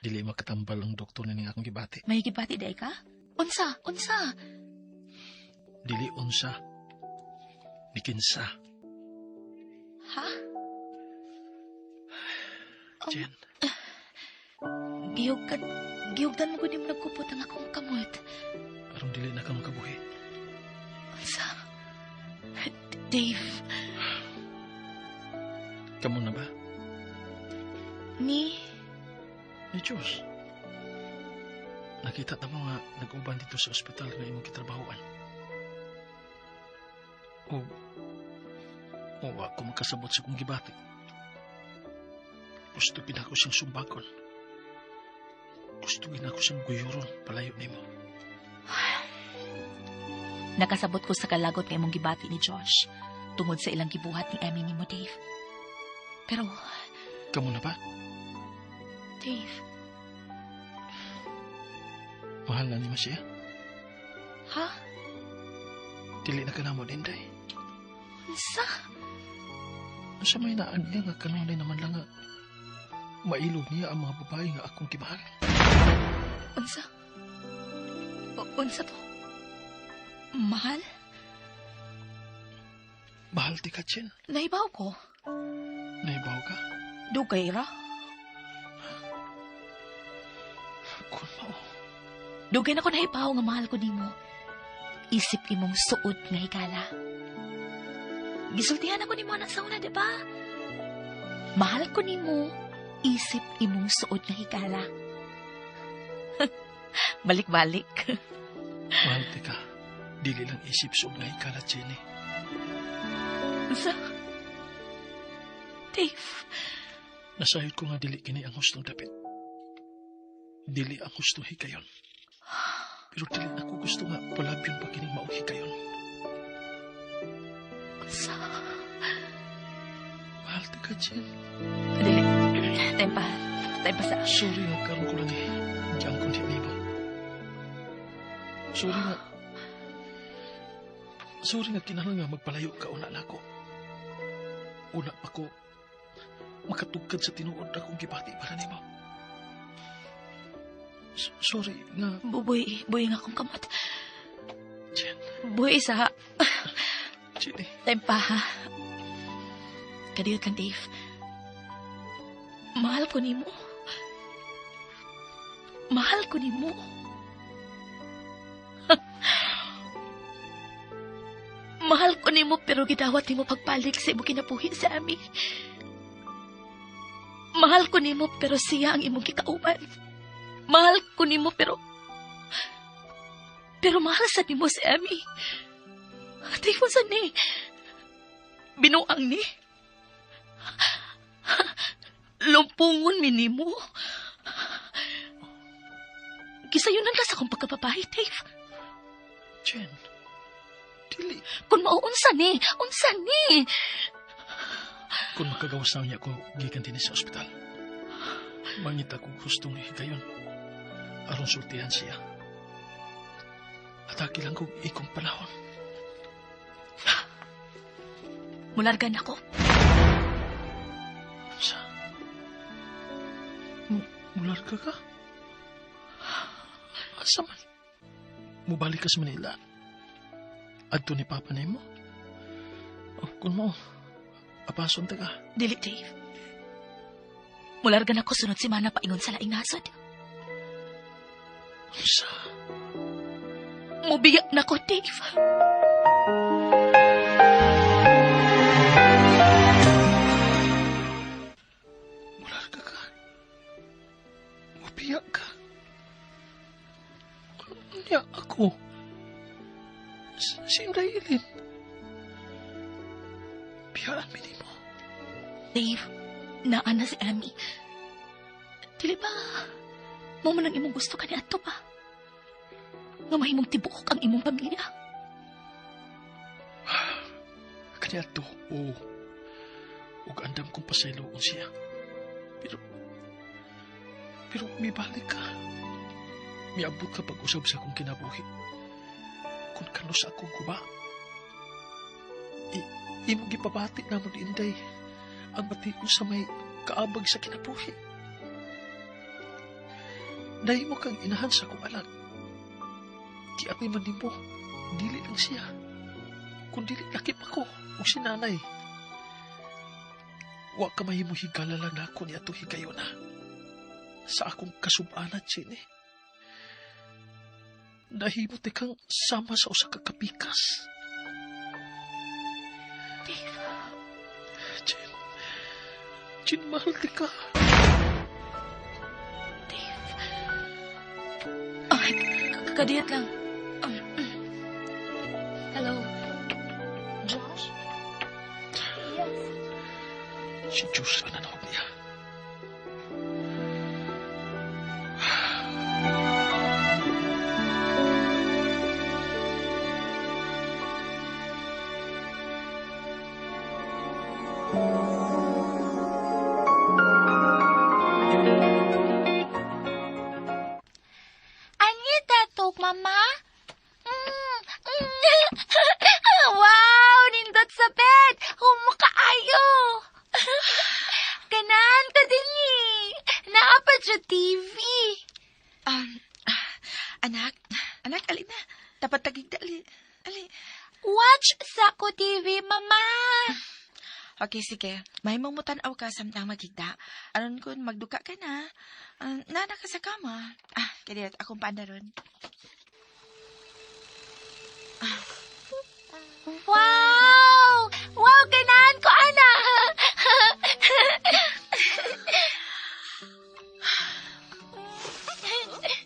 Dili makatambal ang doktor nining akong gibati. May gibati day ka? Unsa? Unsa? Dili unsa. Ni kinsa. Ha? Jen, Gihugtan, gihugtan mo gud nimo nagkupot ang akong kamot. aron dili na ka makabuhi. Unsa? Dave, Kamo na ba? ni Ni Diyos. Nakita ta mo nga nag-uban dito sa ospital nga imong kitrabahoan. O, o ako makasabot sa kong gibati. Gusto gid ako siyang sumbakon. Gusto gid ako siyang guyuron palayo nimo. Nakasabot ko sa kalagot nga imong gibati ni Josh tungod sa ilang gibuhat ni Emmy nimo, Dave. Pero, Kamo na ba? Dave, Mahal na nimo siya? ha? Dili na ka namo Inday. Unsa? Unsa may naan niya nga kanunay naman lang nga mailog niya ang mga babae nga akong gimahal. Unsa? Unsa to? Mahal? Mahal ti ka, Chen. Naibaw ko. Naibaw ka? Dugay ra. Kun mao. Dugay na ko naibaw nga mahal ko nimo. Isip imong suod nga higala. Gisultihan ako nimo na sa una, di ba? Mahal ko nimo, isip imong suod nga higala. Balik-balik. Mahal ti ka. Dili lang isip suod nga higala, Jenny. Unsa? Dave, Nasayod ko nga dili kini ang hustong dapit. Dili ang hustong hikayon. Pero dili na ko gusto nga palabyon pa kining maong hikayon. unsa? Mahal ta ka, Jen. Dili. Time pa. Time pa sa... Sorry nga karon ko lang eh. Diyan ko niya nimo. Sorry nga. Sorry nga kinahanglan nga magpalayo ka una nako. Una pa ko makatugkad sa tinuod akong gibati para nimo. Sorry nga, Buboy, buoy nga akong kamot. Jen. Buoy sa... Jenny. Time pa, ha? Kadiyot lang, Dave. Mahal ko nimo. Mahal ko nimo. Mahal ko nimo pero gidawat nimo pagpalik sa imong kinabuhi sa ami. Mahal ko nimo pero siya ang imong gikauban. Mahal ko nimo pero mahal sa nimo si Amy. Di mo sa ni. Binuang ni. Lumpungon mi nimo. Gisayunan ka sa akong pagkababae, Dave. Jen, dili. Kung mauunsa ni, unsa ni. Kung makagawas na niya ko gikan dinhi sa ospital. Mangita ko gustong higayon. Aron sultihan siya. Atake lang ko ikong panahon. Mulargan ako. Sa? Mularga ka? Asa man? Mubalik ka sa Manila. Adto ni Papa nimo? Oh, kung mo, apason ta ka. Dili, Dave. Mulargan ako sunod semana paingon sa laing nasod. Sa? Mubiyak na ko, Dave. Mularga ka. Mubiyak ka. Niya ako. Si Raylin. Biyaan mi nimo. Dave, naa na si Amy. Dili ba, mo man ang imong gusto ka ni ato pa? Nga mahimong tibuok ang imong pamilya. Kani ato, oo. Ug andam kong pasayloon siya. Pero mibalik ka. Miabot ka pag-usab sa akong kinabuhi. Kung kano sa akong guba. Imong gipabati na mo ni Inday ang bation sa may kaabag sa kinabuhi. Dahil mo kang inahan sa akong anak. Giatay man nimo, dili lang siya. Kung dili lakip ako o si nanay. Wa ka mahimo higala lang nako ni atong higayona. Sa akong kasubana, Jenny. Nahimo ti kang sama sa usa ka kapikas. Dave. Jen. Jen, mahal ti ka. Dave. Ay, kadiyot lang. Hello. Josh? Yes. Si Josh ang nanawag niya. Anita tok, mama? Wow, nindot sa bed. Humakaayo. Ganahan ka din eh. Naa pa sa TV. Anak, ali na. Dapat tagig dali. Ali. Watch sa ko TV, mama. Okay, sige. May mong mutan-aw ka samtang magigda. Aron kun magduka ka na. Nana ka sa kama. Ah, kaya akong paandaron. Wow! Wow, ganahan ko, ana!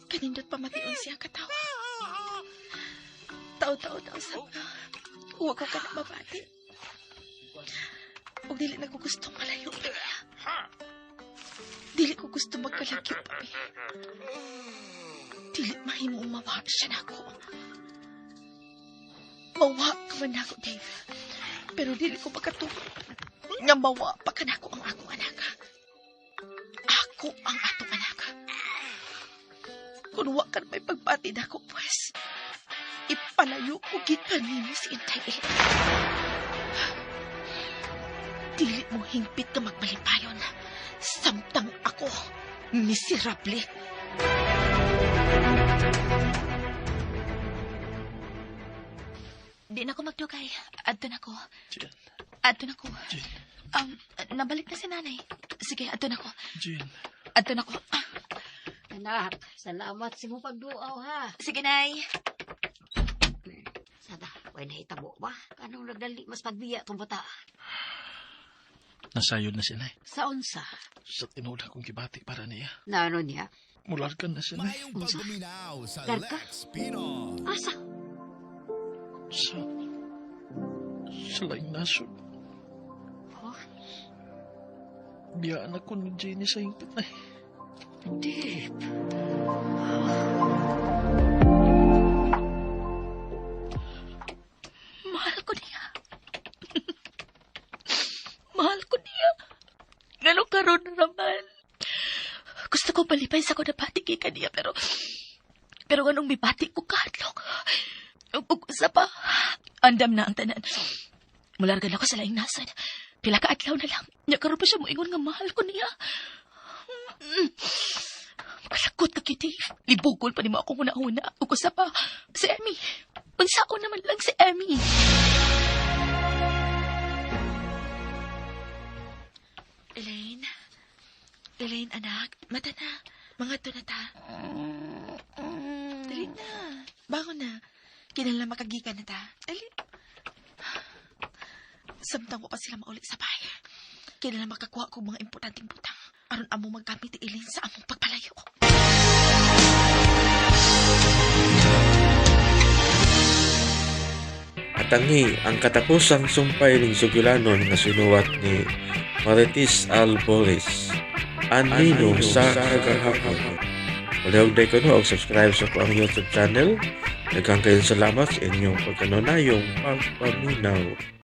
Kanindot pa mation siya katawa. Tao-tao na usab nga. Huwag ko ka na mabati. Ug dili na ko gustong malayo pa niya. Dili ko gusto magkalagyo pa mi. Dili mahimo mawa siya nako. Mawa ka man nako, Dave. Pero dili ko makatulog. Nga mawa pa kanako ang akong anak. Ako ang atong anak. Kung wa ka may pagbati nako, pues, ipalayo ko gikan nimo si Inday Elaine. Dili mo hingpit ka magmalipayon. Samtang ako, miserable. Di na ko magdugay. Adto na ko. Jen, Adto na ko. Jen, Nabalik na si nanay. Sige, adto na ko. Jen. Adto na ko. Ah, Anak, salamat sa imong pagduaw ha. sige, nay. Sada, way nahitabo ba? Kanong nagdali mas pagbiya tong bata? Nasayod na si Nay. Sa unsa? Sa tinuod akong gibati para niya. Na ano niya? Mulargan na si Nay. Maayong pagpaminaw sa Larga? Lex Pinoy. Asa? Sa laing nasod. Oh, Biyaan ako ni Jenny sa hingpit na. Dave. Mahal ko niya. Mahal ko niya. Ngano karon naman. Gusto ko palipay sa ko nabati kay kaniya pero anong mibati ko kahadlok. Ug usa pa, andam na ang tanan. Mulargan ako sa laing nasad. Pila ka adlaw na lang. Nya karon pa siya moingon nga mahal ko niya. Makalagot ka kay Dave. Libugol pa nimo akong una-una. Ug usa pa, si Emmy. Unsa ko naman lang si Emmy. Elaine? Elaine, anak. Mata na. Mga to na ta. Dali na. Bangon na. Kinala makagikan na ta. Dali. Samtang ko pa sila mauli sa bahay. Kinala makakuha ko mga importanteng butang. Aron amo maggamit ni Elaine sa among pagpalayo. Atangi ang katapusang sumpay ning sugulanon nga sinuwat ni Marites Alboris. Anino sa kagahapon. Palihog day ko no og subscribe sa ko ang YouTube channel. Daghang kayong salamat sa inyong pagkanunayong pagpaminaw.